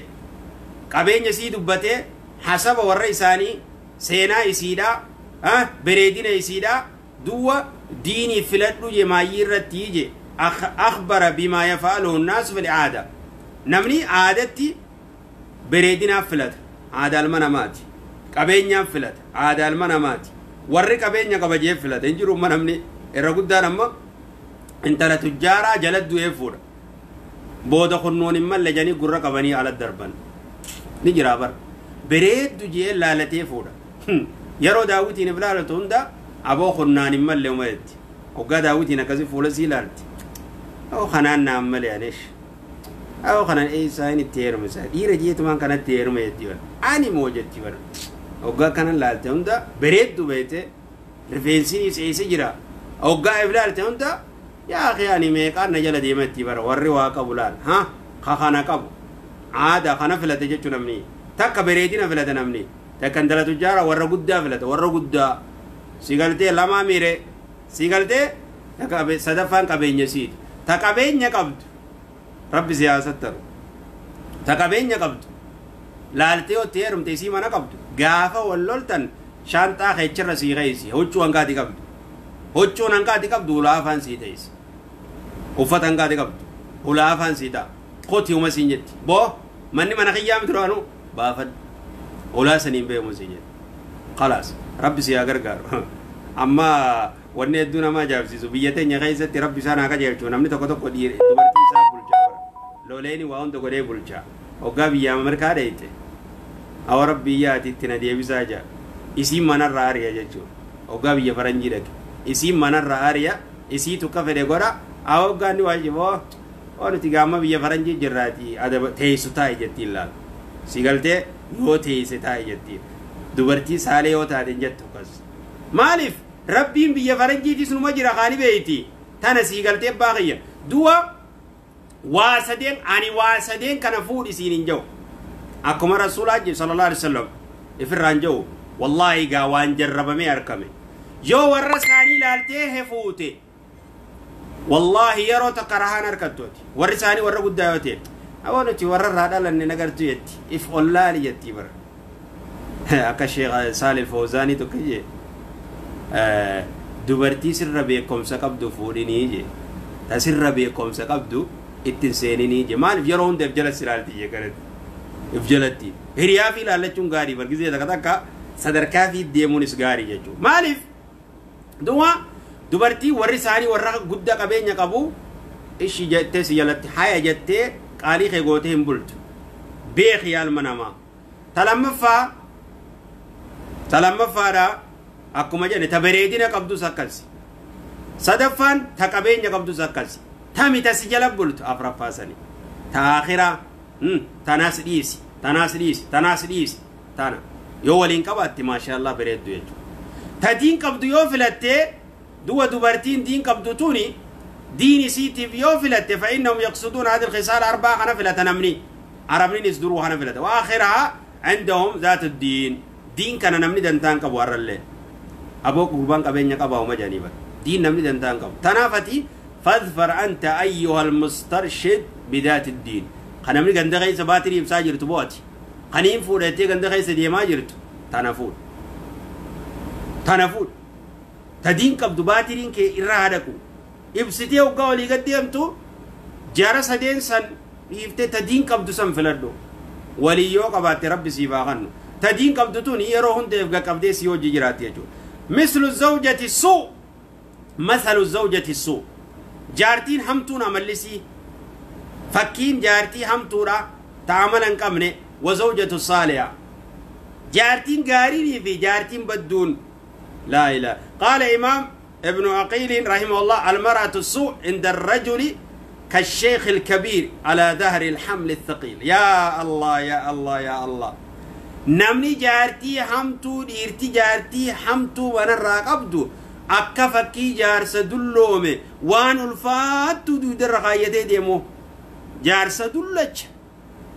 قبين يسي دبته حسب والرئيساني سينا يسيدا ها بريدين يسيدا دوا ديني فلتلو جماير تيجي أخبر بما يفعله الناس في العادة نمني عادتي بريدين فلت عادة المنامات Qabeenyaan filata aadaa ilma namaati warri qabeenya qaba jee filata hin jiru namni irra guddaan amma intala tujjaaraa jala du'ee fuudha booda kunnuun hin malle janii gurra qabanii ala darban ni jira bar bareeddu jee laalatee fuudha yeroo daawwitiin if laalatu hunda aboo kunnaan hin malle uma jetti hoggaa daawwitiin akkasi fuula sii laalti oo kanaan naan male anesh oo kanaan eessaa inni itti heerume isaa dhiira jeetumaan kanatti heerume jetti bara ani moo jetti bara hoggaa kanan laalte hunda bareeddu beete rifeensiin eessa jira hoggaa if laalte hunda yaa akhi ani meeqaan na jala deemetti bara warri waa qabu laal ha ka kana qabu aadaa kana filate jechuu namni takka bareedina filate namni takka intala tujjaara warra guddaa filate warra guddaa si galtee lamaa miire si galtee sadaffaan qabeenya siiti ta qabeenya qabdu rabbi siyaasattaru ta qabeenya qabdu laaltee otti heerumte isii mana qabdu gaafa wal loltan shaanxaa keechirra sii keeysi huccuu hangaati qabdu huccuun hangaati qabdu ulaa afaan sii teeysi uffata hangaati qabdu ulaa afaan sii ta'a qotii uma siin jetti boo manni mana kiyyaa miti duraanuu baafadhu ulaa saniin beemu siin jetti khalaas rabbi si haa gargaaru amma wanni hedduu nama ajaa'ibsiisu biyya teenya keessatti rabbi isaan haa qajeelchu namni tokko tokko dubartii isaa bulchaa bara loleeni waa hunda godhee bulchaa hoggaa biyya Ameerikaa dheeyte awa rabbi yaati itti na deebisaa jaa isiin manarraa ari'a jechuudha hoggaa biyya faranjii dhaqe isiin manarraa ari'a isii tukka fedhe godha awa hoggaan ni waajiboo oo nuti gaama biyya faranjii jirraati adaba teessu taa'i jettiin laal si galtee yoo teesse taa'i jettiin dubartii saalee yoo taate hin jettu akkas maaliif rabbiin biyya faranjiitis numa jira kaani beeyti tana sii galtee abbaa kiyya du'a waa sadeen ani waa sadeen kana fuudhi siin hin jiru akkuma rasuulaa jiru sallallahu alaihi wasallam ifirraan jiru wallaahi gaa waan jarrabamee argame yoo warra isaanii ilaaltee hefuute wallaahi yeroo takka rahaan harkattooti warri isaanii warra guddaa yoo ta'e awwa nuti warra irraa dhalanne nagartu jetti if ollaali jetti bara akka sheekh Saalih Fawzaanii tokko jee dubartii sirra beekumsa qabdu fuudhinii jee ta sirra beekumsa qabdu ittiin seeninii jee maaliif yeroo hunda if jala silaalti jee kanatti if jalatti hiriyaa fi ilaallachuun gaarii bargisee takka takka sadarkaa fi deemuunis gaarii jechuudha maaliif du'a dubartii warri isaanii warra guddaa qabeenya qabu ishii jettee si jalatti haya jettee qaalii kee gootee hin bultu beeki yaalma namaa talammaffaadha akkuma jedhe ta bareedina qabdus akkasi sadaffaan ta qabeenya qabdus akkasi tami ta si jala bultu afraffaa sani ta akhiraa tanaas dhiisi tanaas dhiisi tanaas dhiisi tana yoo waliin qabaatte maashaallah bareeddu jechuudha ta diin qabdu yoo filattee du'a dubartiin diin qabdu tuni diin isiitiif yoo filatte fa innahum yaqsuduuna hadi alkhisaal arbaa kana filata namni arabninis duruu kana filata wa akhiraha عندهم ذات الدين دين كان namni dantaan qabu har'allee aboo gurbaan qabeenya qabaa uma jedhanii bara diin namni dantaan qabu tanaafati fadfar anta ayyuha almustarshid bidaati ddiin kan namni ganda keessa baatirii ibsaa jirtu bo'ati kaniin fuudhattee ganda keessa deemaa jirtu tana fuudh tana fuudh ta diin qabdu baatiriin kee irraa hadaqu ibsitee hoggaa olii gad deemtu jara sadeen san dhiiftee ta diin qabdu san filadhu walii yoo qabaatte rabbi siif haa kennu ta diin qabdu tun yeroo hundeef qaqqabdee si hojii jiraatti jechuudha mislu zawjati suu mathalu zawjati suu jaartiin hamtuun amallisii fakkiin jaartii hamtuudha ta amala hin qabne wa zawjatu saaliha jaartiin gaariinii fi jaartiin badduun laa ilaaha qaala imaam ibnu aqiiliin rahimahullah almar'atu suu inda arrajuli كالشيخ الكبير على ظهر الحمل الثقيل يا الله يا الله يا الله نمني جارتي حمتو ديرتي جارتي حمتو وانا راقبدو أكفكي جارس دلومي وان الفاتو دو درقايتي ديمو جارس دلج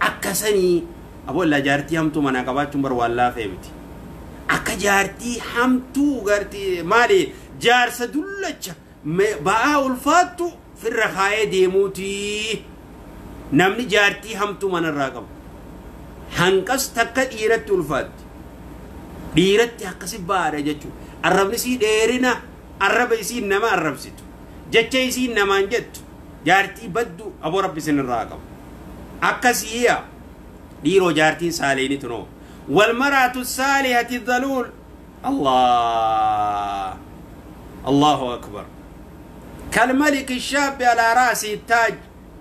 أكسني أبو الله جارتي حمتو منا قباتشم بر والله فهمتي أكا جارتي حمتو غارتي مالي جارس دلج بقى الفاتو في الرخاية ديموتي نمني جارتي همتو من الراقب هنقص تكا ديرت الفات ديرت حقسي بارة جتشو الرب نسي ديرنا الرب يسي نما الرب ستو جتشي يسي نما جت جارتي بدو أبو رب سن الراقب أكسي هي ديرو جارتي ساليني تنو والمرأة الصالحة الذلول. الله الله أكبر. كالملك الشاب على رأسه التاج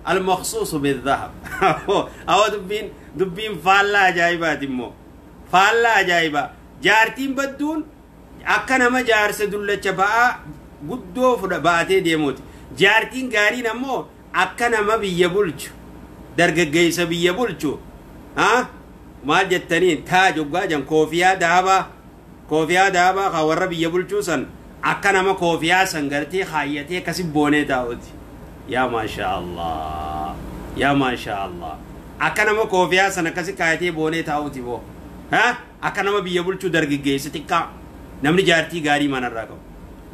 المخصوص بالذهب. أو دبين دبين فالا جايبة دمو فالا جايبة جارتين بدون أكنا ما جارس دولة شباء قدو فرباتي ديموت جارتين غارين أمو أكنا ما بيبولج درجة جيسة بيبولجو ها ما جتنين تاج وجاجم كوفيا دهبا كوفيا دهبا خور بيبولجو سن أكنا ما كوفيا سنغرتي خايتي كسب بوني داود. يا ما شاء الله يا ما شاء الله. أكنا ما كوفيا سن كسب خايتي بوني داود بو ها أكنا ما بيبولجو درجة جيسة تكا نمني جارتي غاري ما نراكم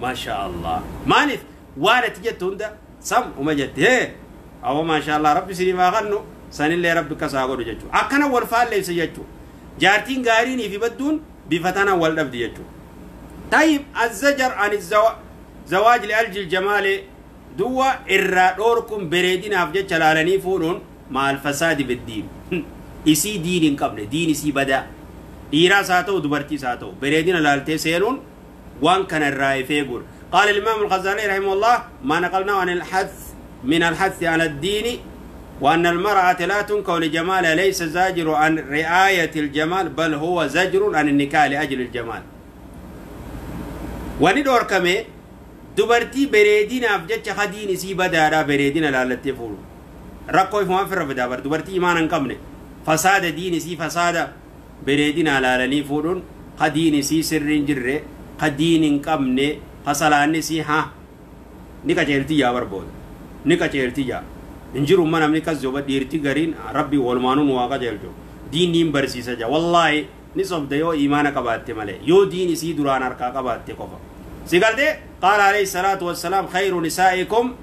ما شاء الله. مالف وارت جتون ده سم وما جت هي أو ما شاء الله ربي سيري ما غنو سن اللي ربك كساغور جتو أكنا والفال ليس جتو جارتين غاريني في بدون بفتانا والدب جتو. طيب الزجر عن الزواج لأجل الجمال دوا إرا دوركم بريدين أفجت شلالني فورون مع الفساد بالدين. إسي دين قبل دين إسي بدأ إيرا ساتو دبرتي ساتو بريدين لالتي سيلون وان كان الرأي فيقول. قال الإمام الغزالي رحمه الله ما نقلناه عن الحث من الحث على الدين وأن المرأة لا تنكو لجمالها ليس زاجر عن رعاية الجمال بل هو زجر عن النكاح لأجل الجمال. وندور كمي دبرتي بريدين أفجتش خدين سي بدارا بريدين لالتي فولو رقوي فما في رفدا بر دبرتي إيمانا كمني فساد دين سي فساد بريدين لالني فولون خدين سي سرين جري خدين كمني فصلاني سي ها نيكا جيرتي يا بربود نيكا جيرتي يا انجرو ما نمني كزوبا ديرتي غرين ربي والمانون واقع جيرتو دين نيم برسي سجا والله نصف ديو إيمانك باتي مالي يو دين سي دران أركاك باتي كفا سيقال قال عليه الصلاة والسلام خير نسائكم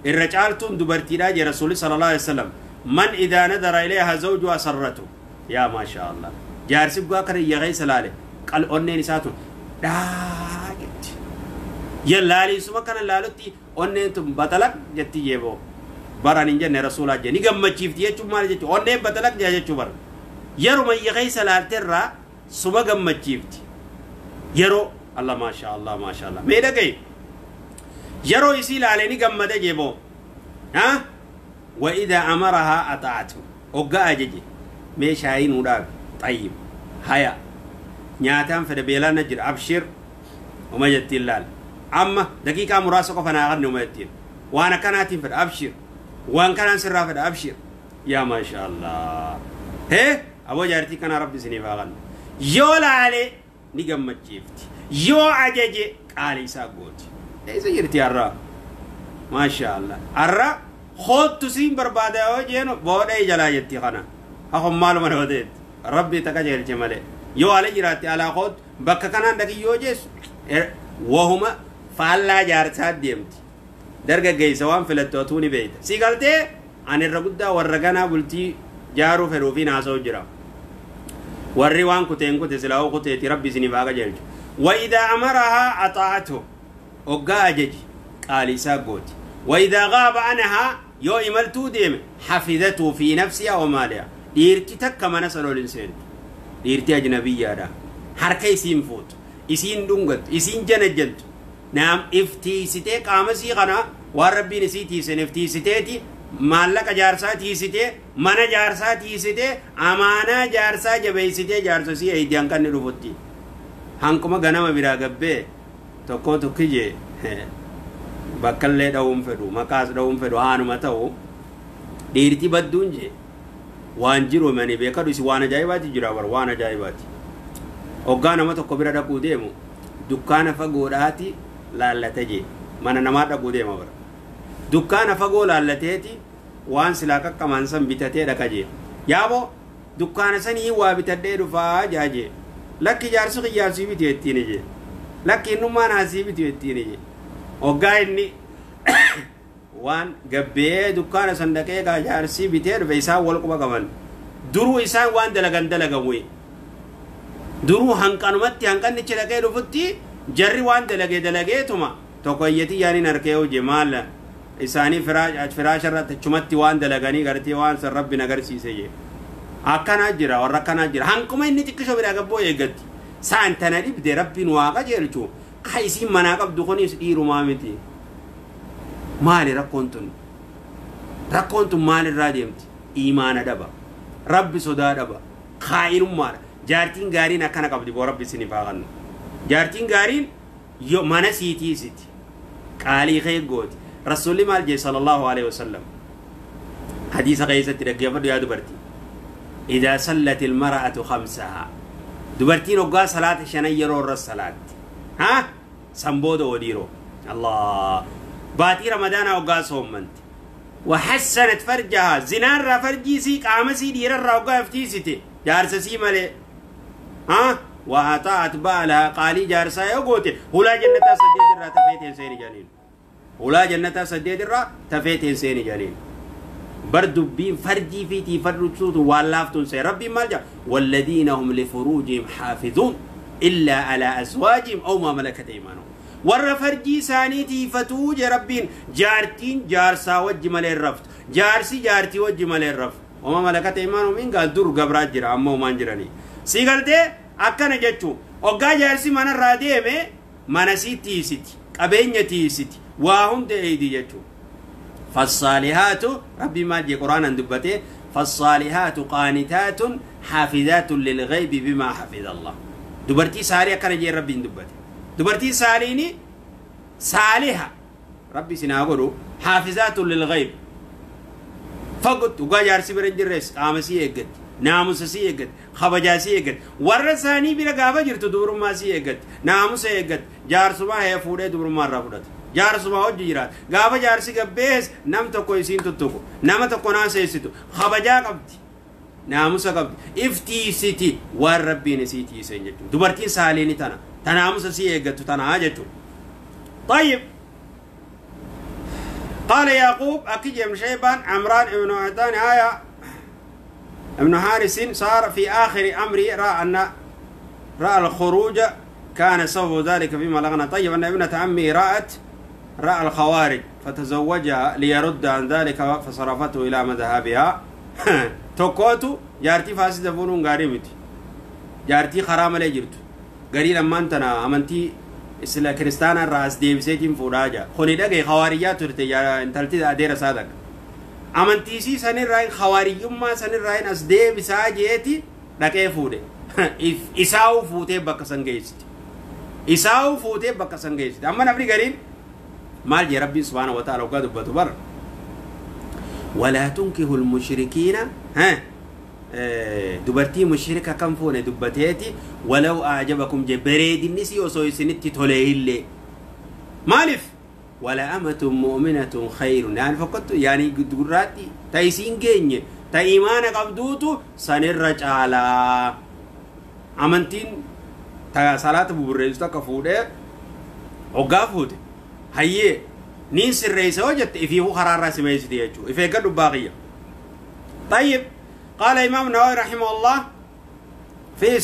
الرجالتم دبرتي راجي رسول صلى الله عليه وسلم من إذا نظر إليها زوجها سرته. يا ما شاء الله جارسي بقاكر يغي سلالي قال أني نساتون داكت يلالي سما كان لالتي أني تم بطلق جتي يبو بران جن رسول الله نيغم مچيفتي يچو مال جتي أني بطلق جا بر يرو من يغي سلالتي را سما غم مچيفتي يرو الله ما شاء الله ما شاء الله ميدا كي يرو يسيل عليني غمده جيبو ها وإذا أمرها أطاعته وقا أججي ميشاين وداب طيب هيا نياتان فدبيلا نجر أبشر وما جتي اللال أما دقيقة مراسقة فأنا أغني وما جتين وأنا كاناتين فد أبشر وأن كان سرا فد أبشر يا ما شاء الله هي أبو جارتي كان ربي سني فاغن يولا علي نقم جيفتي يو أججي قال إسا قوتي ليس جرتي الرا ما شاء الله الرا خود تسين بربادة وجينو بودي جلا جتي خنا هم مالو من وديت ربي تكجر جماله يو على جراتي على خود بكا كانان دقي يوجس وهما فالا جارتها ديمتي درجة جيسوان فلتوتوني بيت سيقالتي عن الرقدة والرقنا بلتي جارو فروفين عسو جرا والروان كتين كتسلاو كتيتي ربي سنفاق جلج وإذا أمرها أطاعته وقا أجج قال إساقوتي وإذا غاب عنها يو إملتو ديم حفظته في نفسها ومالها ديرتي تكا ما نسألو الإنسان ديرتي أجنبية دا حركة يسين فوت يسين دونغت يسين جنجنت نعم افتي قامسي غنا والربي نسيتي سن افتي ستيتي مالك جارسا تيسيتي من جارسا تيسيتي أمانة جارسا جبيسيتي جارسا سي ايديان كان نرفوتي هنكما غنما بيرا غبه tokko tokkije bakkallee dha'uun fedhu maqaas dha'uun fedhu haanuma ta'u dhiirti badduun je waan jiru mani beekadu isi waan ajaa'ibaati jira bar waan ajaa'ibaati hoggaa nama tokko bira dhaquu deemu dukkaana fagoodhaati laallate je mana namaa dhaquu deema bara dukkaana fagoo laallateeti waan silaa qaqqaman san bitatee dhaqa je yaaboo dukkaana sanii waa bitadhee dhufaa jaa je lakki jaarsi qiyyaarsii biti jettiin je لكن ما ناسي بتيتيني وقايني وان قبي دكان صندوقي قاجارسي بتير فيسا ولقوا كمان درو إسان وان دلقان دلقان وي درو هنكانو متي هنكان نتشلقي رفتي جري وان دلقي دلقي توما توقيتي يعني نركيو جمال إساني فراش فراش رات چمتي وان دلقاني غرتي وان سر ربي نغرسي سيجي Akkanaa jira warra akkanaa jira hanquma inni xiqqisho biraa gabboo eeggatti saan tana dhibde rabbiin waaqa jeelchu ka isiin manaa qabdu kunis dhiirumaa miti maali rakkoon tun rakkoon tun maalirraa deemti iimaana dhaba rabbi sodaa dhaba kaa'inummaadha jaartiin gaariin akkana qabdi boo rabbi isiniif haa kennu jaartiin gaariin mana siitiisiti qaalii kee gooti rasuulli maal jee sallallahu alaihi wasallam hadiisa keessatti dhaggeeffadhu yaa dubartii إذا صلت المرأة خمسها دبرتين وقا صلاة شنن يرو الصلاة ها سنبودو وديرو الله باتي رمضان وقا صومنت وحسنت فرجها زنار فرجي سي قامسي دير الروقا افتيستي جارس سي مالي ها وأطاعت بالها قالي جارسا يقوتي هلا جنة سديد الرا تفيتين سيني جانين هلا جنة سديد الرا تفيتين سيني جانين بردبين فرجي في تفرجوا والافتون سي ربي مالجا والذين هم لفروجهم حافظون إلا على أزواجهم أو ما ملكت أيمانهم ور فرجي ساني تفتوج ربين جارتين جارسا وجمال الرفت جارسي جارتي وجمال الرفت وما ملكت أيمانهم من قال دور قبرات جرا أما ما جراني سيقلتي أكنا جتشو وقا جارسي من الراديمي منسي تيستي قبينة تيستي واهم تأيدي جتشو فالصالحات ربي ما جي قرآن دبته فالصالحات قانتات حافظات للغيب بما حفظ الله دبرتي سارية كان جي ربي دبته دبرتي ساليني صالحة ربي سناغرو حافظات للغيب فقط وقا جارسي برنجرس قامسي ايقت ناموسي ايقت خبجاسي ايقت ورساني بلا قابا جرتو دبر ما سي ايقت ناموس ايقت جارسما هي فوده دبر ما رفضت jaarsuma hojii jiraat gaafa jaarsi gabbees nam tokko isiin tuttuqu nama tokko naaseessitu kabajaa qabdi naamusa qabdi iftiisiti waan rabbiin isii tiiseen jechuudha dubartiin saaliini tana ta naamusa sii eeggattu tanaa jechuudha. طيب قال يعقوب أكيد بن شيبان عمران بن عتان آية ابن حارس صار في آخر أمري رأى أن رأى الخروج كان سبب ذلك فيما لغنا. طيب أن ابنة عمي رأت رأى الخوارج فتزوجها ليرد عن ذلك فصرفته إلى مذهبها. توكوتو جارتي فاسدة فونون غاريمتي جارتي خرام لي جرتو غري لما انتنا امنتي اسلا كريستانا راس ديبسيتين فوراجا خوني دغي خوارجات ترتي يا انتلتي ادير صادق امنتي سي سن راين خوارجما سن راين اس ديبسا جيتي دقي فوده اساو فوته بكسن گيست اساو فوته بكسن گيست اما نبري غرين مال جي ربي سبحانه وتعالى وقد بتبر ولا تنكه المشركين ها دبرتي مشركة كم فون دبتيتي ولو أعجبكم جبريد النسي وصوي سنتي تولي مالف ولا أمة مؤمنة خير يعني فقط يعني قراتي تايسين جيني تا إيمانك عبدوتو سنرج على أمنتين تا صلاة ببريز تكفوده وقافوده هي نين سريسة وجدت إفيه قرار رأس ما يجدي إفيه قدو باقية. طيب قال إمام النووي رحمه الله في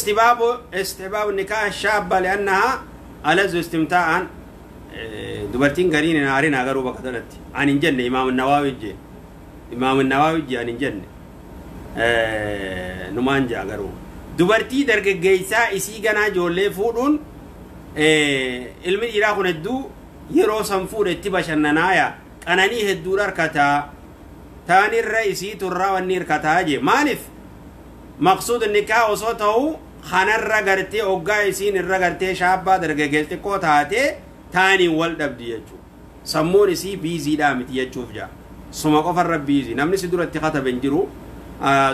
استحباب النكاح الشابة لأنها ألذ استمتاعا دبرتين قرين نارين أغروا بقدرت عن الجنة. إمام النووي جي إمام النووي جي عن الجنة نمان جا أغروا دبرتي درك جيسا إسي جنا جولي فورون ilmi dhiiraa kun hedduu yeroo san fuudhe itti bashannanaaya qananii hedduudha harkataa taanirra isii turraa wanni hirkataa jee maaliif maqsuud nikaa osoo ta'u kanarra gartee hoggaa isiin irra gartee shaabbaa dargaggeessa xiqqoo taatee taaniin wal dhabdi jechuudha. Sammuun isii biiziidhaa miti jechuuf jaa suma qofarra biizii namni si duratti katabe hin jiru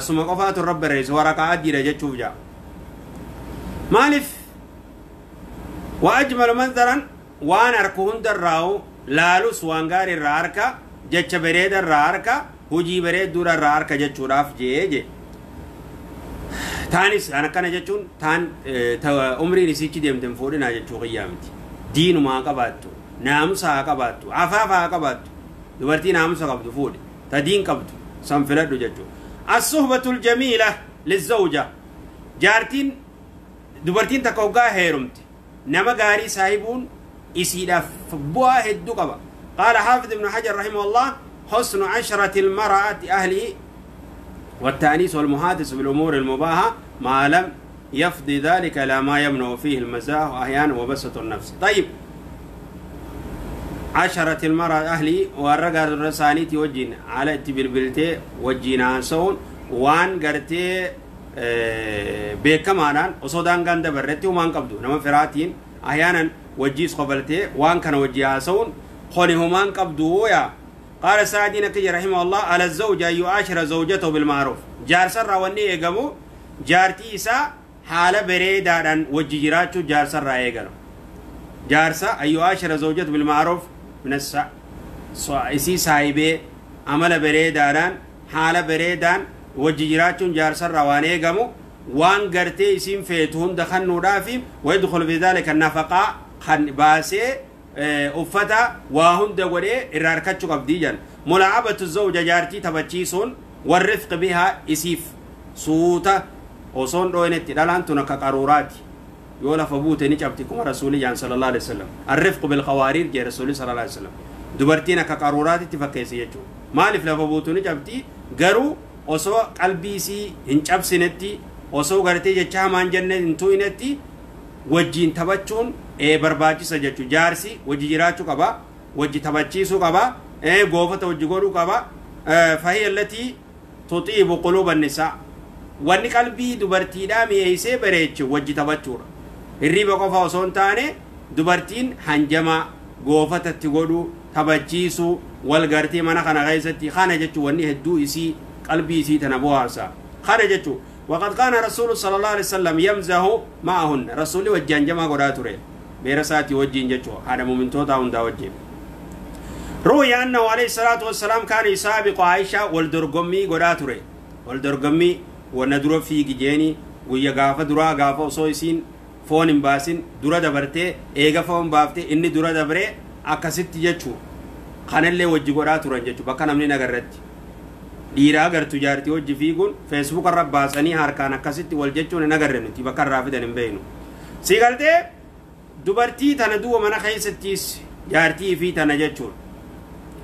suma qofaatu irra barreesse waraqaa adiidha jechuuf jaa maaliif وأجمل منظرا وان أركون دراو لالوس وان غاري الراركا جتش بريد الراركا هجي بريد دور الراركا جتشو راف جي جي تانيس أنا كان جتشون تان عمري نسيتي ديم تنفوري ناجتشو قيامتي دين ما قباتو ناموسا قباتو عفافا قباتو دبرتي ناموسا قبتو فوري تدين قبتو سنفلدو جتشو الصحبة الجميلة للزوجة جارتين دبرتين تكوغا هيرمتي نما غاري صاحبون إسيدا فبوا هدو قبا. قال حافظ ابن حجر رحمه الله حسن عشرة المرأة أهل والتأنيس والمحادث بالأمور المباحة ما لم يفضي ذلك إلى ما يمنع فيه المزاح أحيانا وبسط النفس. طيب عشرة المرأة أهلي والرجال الرسانيتي وجين على تبلبلتي وجين سون وان قرتي بكمانان وصودان غند برتي ومان قبضو نما فراتين أحيانا وجيس قبلتي وان كان وجيها سون خونهمان قبضو يا. قال سعدي نكي رحمه الله على الزوج أن يعاشر زوجته بالمعروف. جار سر وني يقمو جارتي إسا حالة بريدان وجيراتو جار سر يقمو جارسا أن يعاشر زوجته بالمعروف من إسي سايبي عمل بريدان حالة بريدان وجيراتو جار سر واني يقمو وان قرتي إسين فيتهم دخلوا رافي ويدخل في ذلك النفقة خن باسي uffata waa hunda godhee irraa harkachuu qabdii jedhan. Mulaacabatu zawja jaartii taphachiisuun warrifqi bihaa isiif suuta osoon dhooynetti dhalaan tun akka qaruuraati yoo lafa buute ni cabti kuma rasuulii jaan sallallahu alaihi wasallam. Arrifqu bilqawaariir jee rasuulii sallallahu alaihi wasallam. Dubartiin akka qaruuraatitti fakkeesse jechuudha. Maaliif lafa buutu ni cabti garuu osoo qalbii isii hin cabsinetti osoo gartee jecha hamaan jenne hin tu'inetti wajjiin taphachuun barbaachisa jechuudha. Jaarsi wajji jiraachuu qaba, wajji taphachiisuu qaba, goofata wajji godhuu qaba. Fahiya allatii tuxiibu quluuba nisaa. Wanni qalbii dubartiidhaa mi'eessee bareechu wajji taphachuudha. Hirriba qofa osoo hin taane dubartiin hanjamaa goofatatti godhuu, taphachiisuu, wal gartee mana kana keessatti kana jechuun wanni hedduu isii qalbii isii tana bohaarsa. Kana jechuun وقد كان رسول صلى الله عليه وسلم يمزح معهن. رسول وجهن جما غدا توري بيرساتي وجهن جچو هذا مؤمن توتا هوندا وجهن. روي أنه عليه الصلاة والسلام كان يسابق عائشة والدرغمي غدا توري والدرغمي وندرو في جيني ويا غافه درا غافه سويسين فون باسين درا دبرتي ايغا فون بافتي اني درا دبري اكست جچو خانله وجه غدا تورن جچو بكا نمني نغرت dhiiraa agartu jaartii hojii fiiguun feesbuuk irra baasanii harkaan akkasitti wal jechuun hin agarre nuti bakka irraa fidan hin beeknu. Si galtee dubartii tana du'a mana keessattis jaartii fi tana jechuun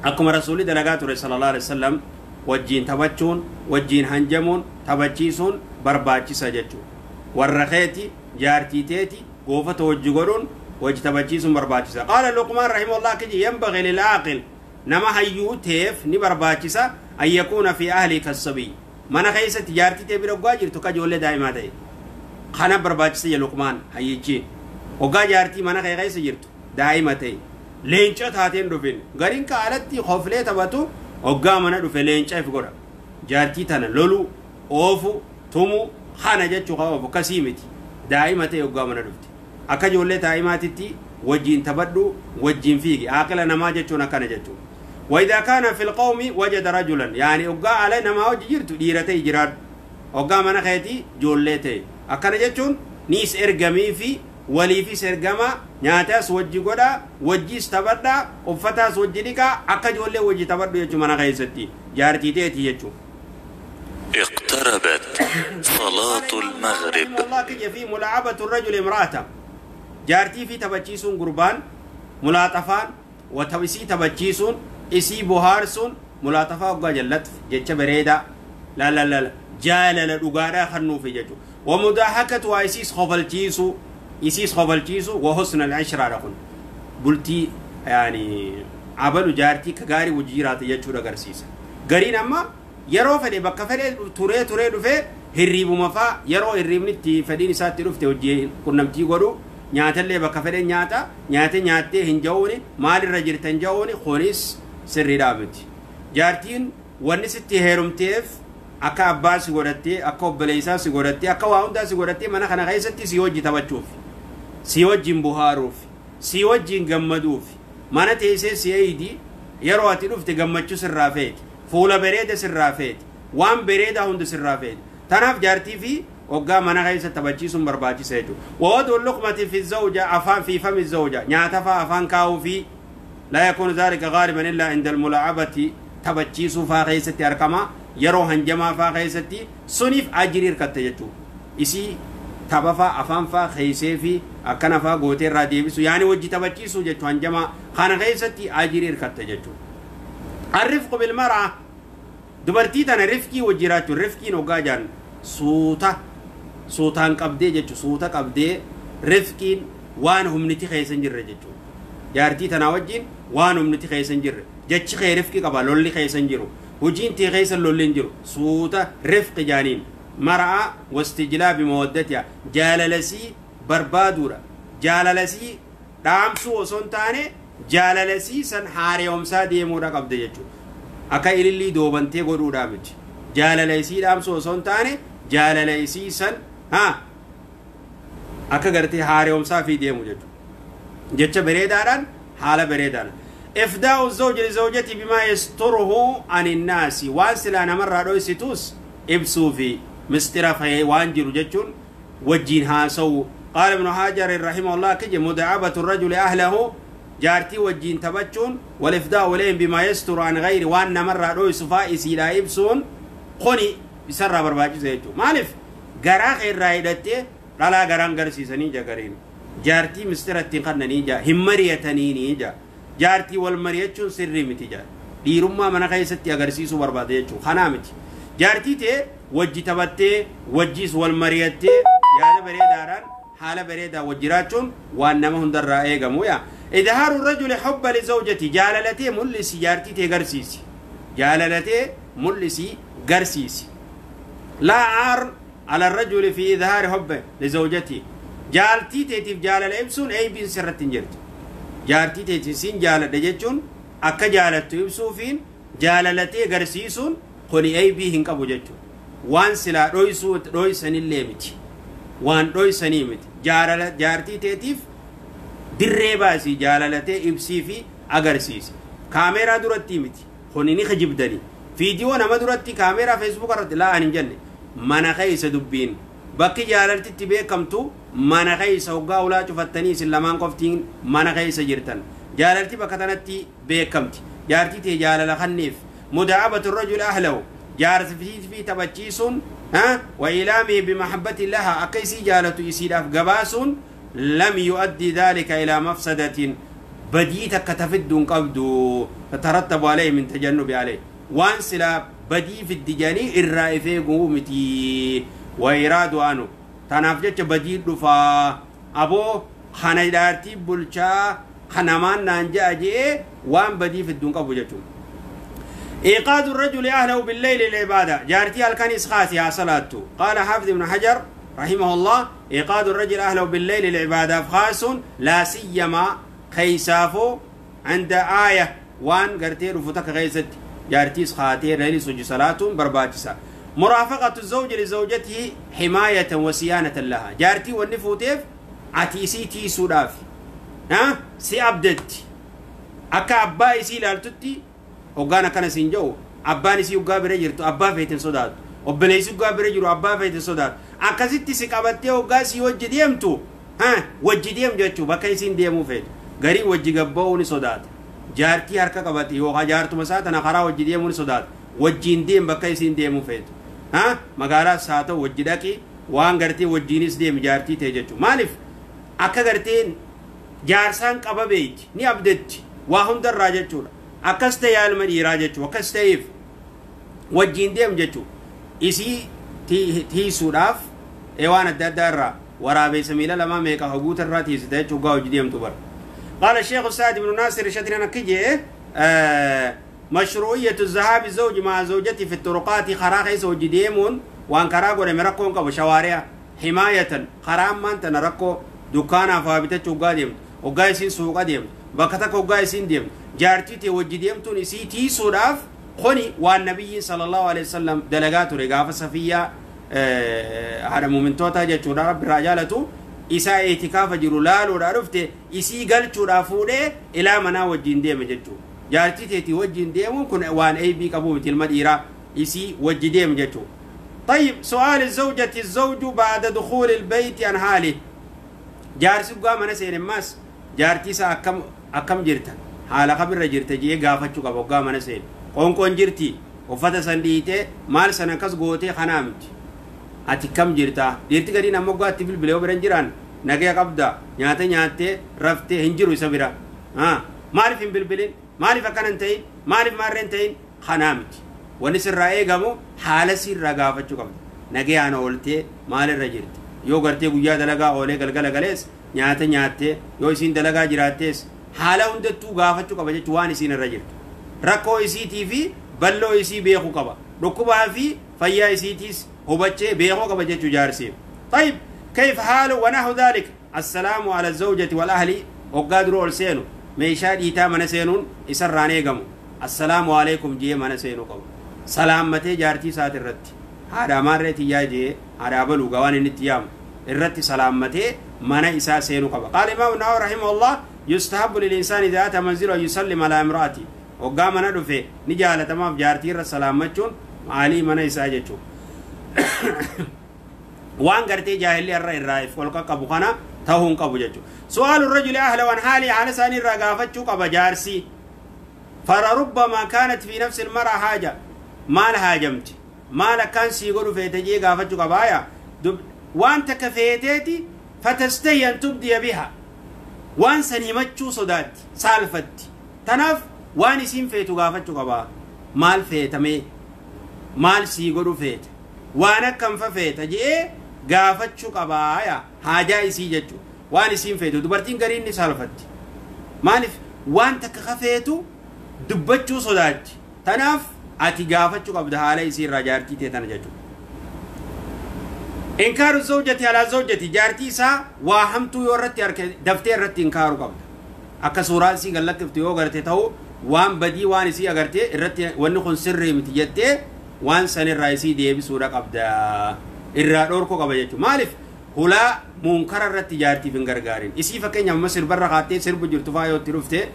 akkuma rasuulli dalagaa ture sallallahu alaihi wasallam wajjiin taphachuun wajjiin hanjamuun taphachiisuun barbaachisa jechuudha. Warra keeti jaartii teeti goofata hojii godhuun wajji taphachiisuun barbaachisa. Qaala Luqmaan rahimahullah kiji yanbaghi lil-aaqil nama hayyuu teef ni barbaachisa أن يكون في أهلي كالصبي. من خيسة تجارتي تبي رجاجر تكجول دائما ده. خنا برباج سي لقمان هيجي. وجاجرتي من خيسة جرت دائما ده. لينشات هاتين رفين. غرين كعادتي خفلة تبتو وجا من رفين لينشة في قرا. جارتي تنا لولو أوفو تومو خنا جت شو خوف كسيمتي دائما ده وجا من رفت. أكجول دائما تتي وجين تبدو وجين فيجي. عقل نماذج شو نكنا جتو. وإذا كان في القوم وجد رجلا يعني أقع علينا ما وجدت ديرتي جراد أقع من خيتي جولتي أكن جتون نيس إرجمي في ولي في سرجما نياتاس وجي غدا وجي استبدا وفتاس وجي ديكا أكا جولي وجي تبدو يجو من خيستي جارتي تيتي يجو. اقتربت صلاة المغرب. الله كي في ملاعبة الرجل امرأته جارتي في تبچيسون قربان ملاطفان وتبسي تبچيسون isii bohaarsuun mulaatafaa hoggaa jallatf jecha bareedaa la la la jaalala dhugaadhaa kennuufi jechuudha. Wamudaaxakatu waa isiis kofalchiisu wa husna al-ishraadha kun bultii yaani abalu jaartii ka gaarii wajji jiraate jechuudha agarsiisa. Gariin amma yeroo fedhe bakka fedhe turee turee dhufee hirriibuma faa yeroo hirriibni itti fedhiin isaatti dhufte hojii qunnamtii godhu nyaatallee bakka fedhe nyaata nyaate nyaattee hin ja'uuni maalirra jirtan ja'uuni kunis sirriidhaa miti. Jaartiin wanni sitti heerumteef akka abbaa si godhattee akka obboleessaa si godhattee akka waa hundaa si godhattee mana kana keessatti si wajji taphachuuf si wajjin bohaaruuf si wajjin gammaduuf mana teessee si eeydi yeroo ati dhufte gammachuu sirraa feeti fuula bareeda sirraa feeti waan bareedaa hunda sirraa feeti. Tanaaf jaartii fi hoggaa mana keessa taphachiisuun barbaachisa jechuudha. Wawadu luqmati fi zawja afaan fi fami zawja nyaata faa afaan kaa'uu fi لا يكون ذلك غالبا إلا عند الملاعبة تبچيسو فاقيستي أركما يرو هنجما فاقيستي سنيف أجرير كتجتو إسي تبفا أفان فا خيسي في أكنا فا غوتي راديبسو يعني وجي تبچيسو جتو هنجما خان خيستي أجرير كتجتو. الرفق بالمرأة Dubartii tana rifqii wajji jiraachuun rifqiin hoggaa jaan suuta suutaan qabdee jechuudha. Suuta qabdee rifqiin waan humniti keessa hin jirre jechuudha. Jaartii tanaa wajjin waan humniti keessa hin jirre jechi kee rifqi qaba lolli keessa hin jiru hojiin tee keessa lolli hin jiru suuta rifqi jaaniin mara'a wastijlaabi mawaddatiha jaalalasii barbaaduudha. Jaalalasii dhaamsuu osoo hin taane jaalalasii san haareomsaa deemuudha qabda jechuudha. Akka ilillii doobantee godhuudhaa miti. Jaalala isii dhaamsuu osoo hin taane jaalala isii san akka gartee haareomsaa fi deemu jechuudha. Jecha bareedaadhaan haala bareedaadhaan. Ifdaa'u zawji lizawjati bimaa yasturuhu ani nnaasi waan silaa namarraa dhoysitus ibsuu fi mistira fa'ee waan jiru jechuun wajjiin haasa'u. Qaala Ibnu Hajar rahimahullah kije mudaacabatu rajuli ahlahu jaartii wajjiin taphachuun wal ifdaa'u ilayhim bimaa yasturu an gayri waan namarraa dhoysu faa isiidhaa ibsuun kuni isarraa barbaachisa jechuudha. Maaliif garaa keerraa hidhattee dhalaa garaan garsiisanii jagariin jaartii mistira ittiin kannanii jaa hin mari'ataniini jaa jaartii wal mari'achuun sirrii miti jaa dhiirummaa mana keessatti agarsiisuu barbaada jechuudha. Kanaa miti jaartii ta'e wajji taphattee wajjiis wal mari'attee yaada bareedaadhaan haala bareedaa wajji jiraachuun waan nama hundarraa eegamu yaa. Idhaaru rajuli hubba lizawjati jaalalatee mul'isi jaartii ta'e garsiisi jaalalatee mul'isi garsiisi. Laa aar ala rajuli fi idhaari hubba lizawjati jaartii teetiif jaalala ibsuun eeybiin sirratti hin jirtu. Jaartii teetiif siin jaaladha jechuun akka jaalattu ibsuufiin jaalalatee garsiisuun kuni eeybii hin qabu jechuudha. Waan silaa dhoysuu dhoysanillee miti. Waan dhoysanii miti. Jaartii teetiif dirree baasii jaalalatee ibsii fi agarsiisi. Kaameeraa duratti miti. Kuni ni kijibdani. Viidiyoo nama duratti kaameeraa feesbuuk irratti laa ani hin jenne mana keessa dubbiin bakki jaalaltitti beekamtu mana keessa hoggaa ulaa cufattanii isin lamaan qoftiin mana keessa jirtan jaalalti bakka tanatti beekamti. Jaartii tee jaalala kanneef mudaacabatu rajul ahlahu jaartii fi taphachiisuun wa ilaamii bimahabbati laha akka isii jaalatu isiidhaaf gabaasuun lam yu'addi dhalika ilaa mafsadatin badii takka tafidduun qabdu tatarattabu alayhi min tajannubi alayhi waan silaa badii fiddi jedhanii irraa ifee guu miti wa iraadu anu tanaaf jecha badii dhufaa aboo kana jaartii bulchaa kanamaan naan je'a je'ee waan badii fidduun qabu jechuudha. إيقاظ الرجل أهله بالليل للعبادة جارتي الكنيس خاسي صلاته. قال حافظ ابن حجر رحمه الله إيقاظ الرجل أهله بالليل للعبادة خاص لا سيما خيسافو عند آية وان قرتي رفتك غيزت جارتي سخاتي ليل سجي صلاة برباجسة. مرافقة الزوج لزوجته حماية وصيانة لها جارتي والنفوتيف عتيسي تي سوداف ها سي أبدت أكا أبا إسي لالتتي hoggaan akkana siin jedhu abbaan isii hoggaa bira jirtu abbaa feetin sodaatu obboleessi hoggaa bira jiru abbaa feetin sodaatu akkasitti si qabattee hoggaa sii wajji deemtu wajji deem jechuu bakka isiin deemuu feetu garii wajji gabba'uu ni sodaata jaartii harka qabate yookaan jaartuma isaa tana karaa wajji deemuu ni sodaata wajjiin deem bakka isiin deemuu feetu magaalaas haa ta'u wajji dhaqi waan gartee wajjiinis deemi jaartii ta'e jechuu maaliif akka gartee jaarsaan qaba beeyti ni abdetti waa hundarraa jechuudha. Akkas ta'e ilma dhiiraa jechuudha akkas ta'eef wajjiin deem jechuudha isii tiisuudhaaf waan adda addaa irraa waraabeessa miila lama meeqa haguuta irraa tiisita jechuudha hojii deemtu bara. قال الشيخ سعد بن ناصر شترنا كجي مشروعية الذهاب الزوج مع زوجته في الطرقات خراخيس زوج ديمون وان كراغو مركون قبو شوارع حماية خرام ما انت نركو دكانا فابتة وقادم وقايسين سوق ديم بكتك وقايسين ديم جارتي تي وجي ديمتون اسي تي سوداف خني والنبي صلى الله عليه وسلم دلغاتو رغافة صفية هذا مومنتوتا جچودا رب رجالتو isaa itikaafa jiru laaluudhaa dhufte isii galchuudhaa fuudhee ilaa manaa wajjin deeme jechuudha. Jaartii teetii wajjin deemuun kun waan eebii qabu miti ilma dhiiraa isii wajji deemu jechuudha. طيب سؤال الزوجة الزوج بعد دخول البيت عن حاله jaarsi dhugaa mana seene maas jaartii isaa akkam jirta haala kamirra jirta jee gaafachuu qaba hoggaa mana seene qoonqoon jirti uffata san dhiitee maal san akkas gootee kanaa miti ati kam jirta dhiirti gadiin amma hoggaatti bilbilee yoo bira hin jiraan nagaya qabda nyaata nyaattee raftee hin jiru isa bira maaliif hin bilbilin maaliif akkana hin ta'in maaliif maarree hin ta'in kanaa miti Wanni sirraa eegamu haala sirraa gaafachuu qabda. Nagayaan ooltee maalirra jirti? Yoo gartee guyyaa dalagaa oolee galgala galees nyaata nyaattee yoo isiin dalagaa jiraattees haala hundattuu gaafachuu qaba jechuun waan isiin irra jirtu. Rakkoo isiitii fi balloo isii beekuu qaba. Dhukkubaa fi fayyaa isiitiis hubachee beekuu qaba jechuu jaarsiif. طيب كيف حاله ونحو ذلك. السلام على الزوجة والأهل وقادروا ol seenu meeshaa dhiitaa mana seenuun isarraan eegamu. Assalaamu alaikum jee mana seenuu qaba. Salaammatee jaartii isaati irratti haadha amaarree tiyyaa jee haadha abaluu waan inni itti yaamu irratti salaammatee mana isaa seenuu qaba. Qaala Imaamu Nawawi rahimahullah yustahabbu lil-insaani idhaa ata manzilahu an yusallima alaa imra'ati. Hoggaa mana dhufe ni jaalatamaaf jaartii irra salaammachuun maalii mana isaa jechuudha. Waan gartee jaahilli irra irraa if ol qaqqabu kana ta'uu hin qabu jechuudha. Su'aalu rajuli ahla waan haali haala isaanii irraa gaafachuu qaba jaarsi. Fararubbama kaanat fi nafsi almar'a haaja. Maal haajamti? Maal akkaan sii godhu feete jee gaafachuu qabaaya. Waan takka feeteeti fatastahi an tubdiya biha. Waan san himachuu sodaatti saalfatti. Tanaaf waan isiin feetu gaafachuu qabaa. Maal feetamee? Maal sii godhu feete? Waan akkam fa feeta jee gaafachuu qabaaya. Haajaa isii jechuu waan isiin feetu. Dubartiin gariin ni saalfatti. Maaliif? Waan takka ka feetu dubbachuu sodaatti. Tanaaf ati gaafachuu qabda haala isii irraa jaartii tee tana jechuudha. Inkaaru zawjati alaa zawjati jaartii isaa waa hamtuu yoo irratti arge daftee irratti inkaaruu qabda. Akka suuraa isii gallakkiftu yoo garte ta'u waan badii waan isii agarte irratti wanni kun sirrii miti jettee waan sanirraa isii deebisuudha qabda. Irraa dhorkuu qaba jechuudha. Maaliif? Hulaa munkara irratti jaartiif hin gargaarin. Isii fakkeenyaaf amma sirbarra kaattee sirbu jirtu faa yoo itti dhufte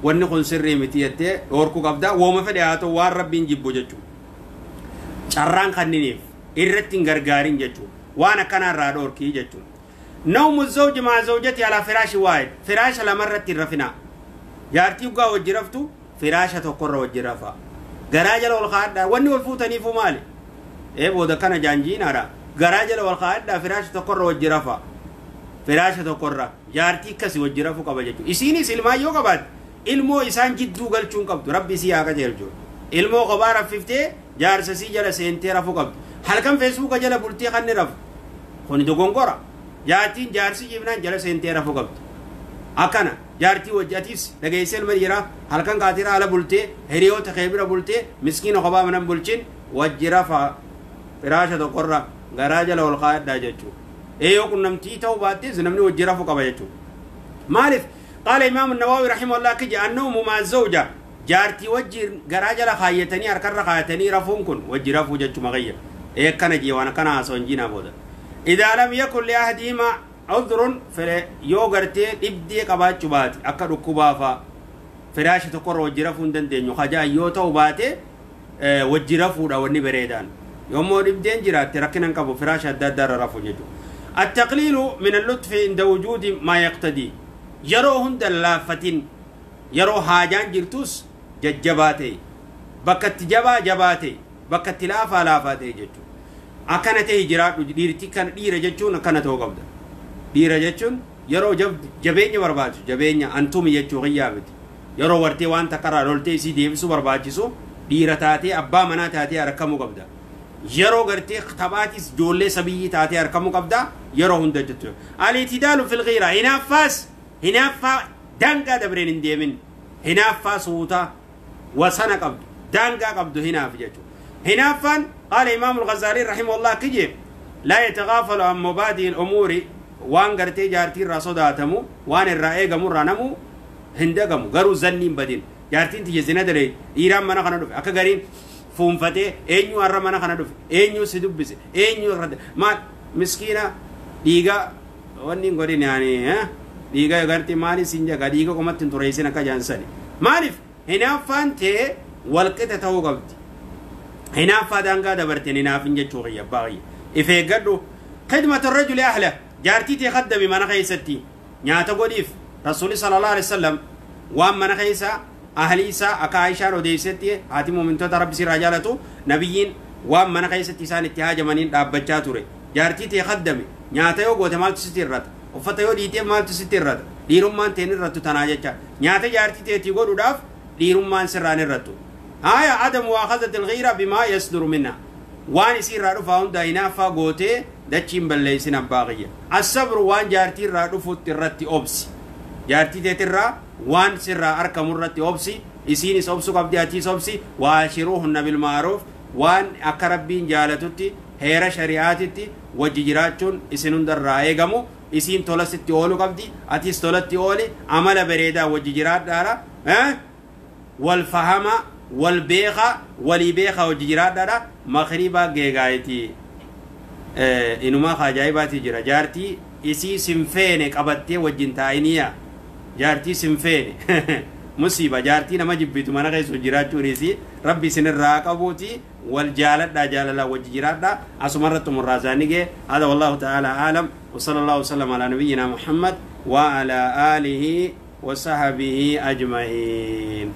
wanni kun sirrii miti jettee dhorkuu qabda. Wooma fedhe haa ta'u waan rabbiin jibbu jechuudha. Carraan kanniniif irratti hin gargaarin jechuudha. Waan akkanaa irraa dhorkii jechuudha. Nawmu zawji maa zawjati alaa firaashi waahid. Firaasha lamarratti hin rafinaa. Jaartii dhugaa wajji raftu firaasha tokkorra wajji rafa. Garaa jala ol kaa'adhaa. Wanni wal fuutaniifuu maali? Booda kana jaanjiinaadha. Garaa jala ol kaa'adhaa firaasha tokkorra wajji rafa. Firaasha tokkorra jaartii akkasii wajji rafuu qaba jechuudha. Isiinis ilmaan yoo qabaatte ilmoo isaan jidduu galchuu hin qabdu. Rabbi isii haa qajeelchu. Ilmoo kophaa raffiftee jaarsa isii jala seentee rafuu qabdu. Halkan feesbuuka jala bultee kan ni rafu. Kuni dogongora. Jaartiin jaarsi jibnaan jala seentee rafuu qabdu. Akkana jaartii wajji atiis dhageessee ilma dhiiraa halkan kaatira ala bultee hiriyoota kee bira bultee miskiina kophaa mana bulchin wajji rafa firaasha tokkorra garaa jala ol kaa'adhaa jechuudha. Yoo qunnamtii ta'uu baattees namni wajji rafuu qaba jechuudha. Maaliif? Qaala Imaamu Nawawi rahimahullah kija annawmu maa zawja jaartii wajji garaa jala kaayyatanii harkarra kaayatanii rafuun kun wajji rafuu jechuma gayya. Akkana jee waan akkana haasawaa hin jiinaa booda. إذا لم يكن لأحدهما عذر yoo gartee dhibdee qabaachuu baate akka dhukkubaafa firaasha tokkorra wajji rafuu hin dandeenyu hajaa yoo ta'u baate wajji rafuudha wanni bareedaan. Yommuu dhibdeen jiraatte rakkina hin qabu firaasha adda addaa irra rafuu jechuudha. التقليل من اللطف عند وجود ما يقتدي. Yeroo hunda laaffatin yeroo haajaan jirtus jajjabaa ta'e bakka itti jabaa jabaa ta'e bakka itti laafaa laafaa ta'e jechuudha. Akkana ta'e jiraadhu dhiirti kan dhiira jechuun akkana ta'uu qabda. Dhiira jechuun yeroo jabeenya barbaachisu jabeenya antumi jechuu qiyyaa miti. Yeroo wartee waan takkarraa loltee isii deebisuu barbaachisu dhiira taatee abbaa manaa taatee harkamuu qabda. Yeroo gartee taphaatis ijoollee sabiyyii taatee harkamuu qabda yeroo hunda jechuudha. Al-i'tidaalu fil ghiira hinaaffaas hinaaffaa daangaa dabreen hin deemin. Hinaaffaa suutaa wasana qabdu daangaa qabdu hinaaf jechuudha. Hinaaffaan قال إمام الغزالي رحمه الله كجي لا يتغافل عن مبادئ الأمور وان غرتي جارتي راسو داتمو وان الرأي غمو رانمو هندغمو غرو زنين بدين جارتين تي زنا دري إيران منا خنا دف أكا غرين فومفتي أينيو أرى منا خنا دف أينيو سيدوبس أينيو رد ما مسكينة ديغا وانين غرين يعني ها ديغا غرتي مالي سينجا غديغا كومتين تريسين أكا جانساني مالف هنا فانتي والقطة تو قبت hinaaffaa daangaa dabarteen hinaafin jechuu qiyya baay'ee. If eeggadhu. Khidmatu rajuli ahla jaartii tee khaddami mana keessatti nyaata godhiif Rasuulli sallallahu alaihi wasallam waan mana keessa ahli isaa akka Aishaan odeessetti haati muumintoota rabbi sirraa jaalatu nabiyyiin waan mana keessatti isaan itti haajamaniin dhaabbachaa ture. Jaartii tee khaddami nyaata yoo goote maaltu sitti irrata? Uffata yoo dhiitee maaltu sitti irrata? Dhiirummaan teen irrattu tanaa jecha nyaata jaartii teetii godhuudhaaf dhiirummaan sirraan irrattu. Haya adam mu'aakhazati alghayra bimaa yasduru minha, waan isii irraa dhufaa hunda hinaaffaa gootee dachiin balleeysin. Abbaa kiyya, assabru, waan jaartii irraa dhufutti irratti obsi. Jaartii teetirraa waan sirraa argamu irratti obsi. Isiinis obsu qabdi, atiis obsi. Waashiruuhunna bilma'ruuf, waan akka Rabbiin jaalatutti, heera shari'aatitti wajji jiraachuun isin hundarraa eegamu. Isiin tola sitti oolu qabdi, atis tolatti ooli. Amala bareedaa wajji jiraadhaadha, wal fahama, wal beeka, walii beeka, wajji jiraadhaadha. Makriibaa geegaayiti inumaa ajaa'ibaati jira. Jaartii isii sinfeene qabattee wajjin taa'iniya. Jaartii sinfeene musiiba, jaartii nama jibbitu mana keessa jiraachuun isii Rabbi isinirraa qabuuti. Wal jaaladha, jaalala wajji jiraadha. Asumarratti murraasaani gee. Hada wallahu ta'ala aalam, wa sallallahu wasallam ala nabiyyina Muhammad wa ala alihi wa sahbihi ajma'iin.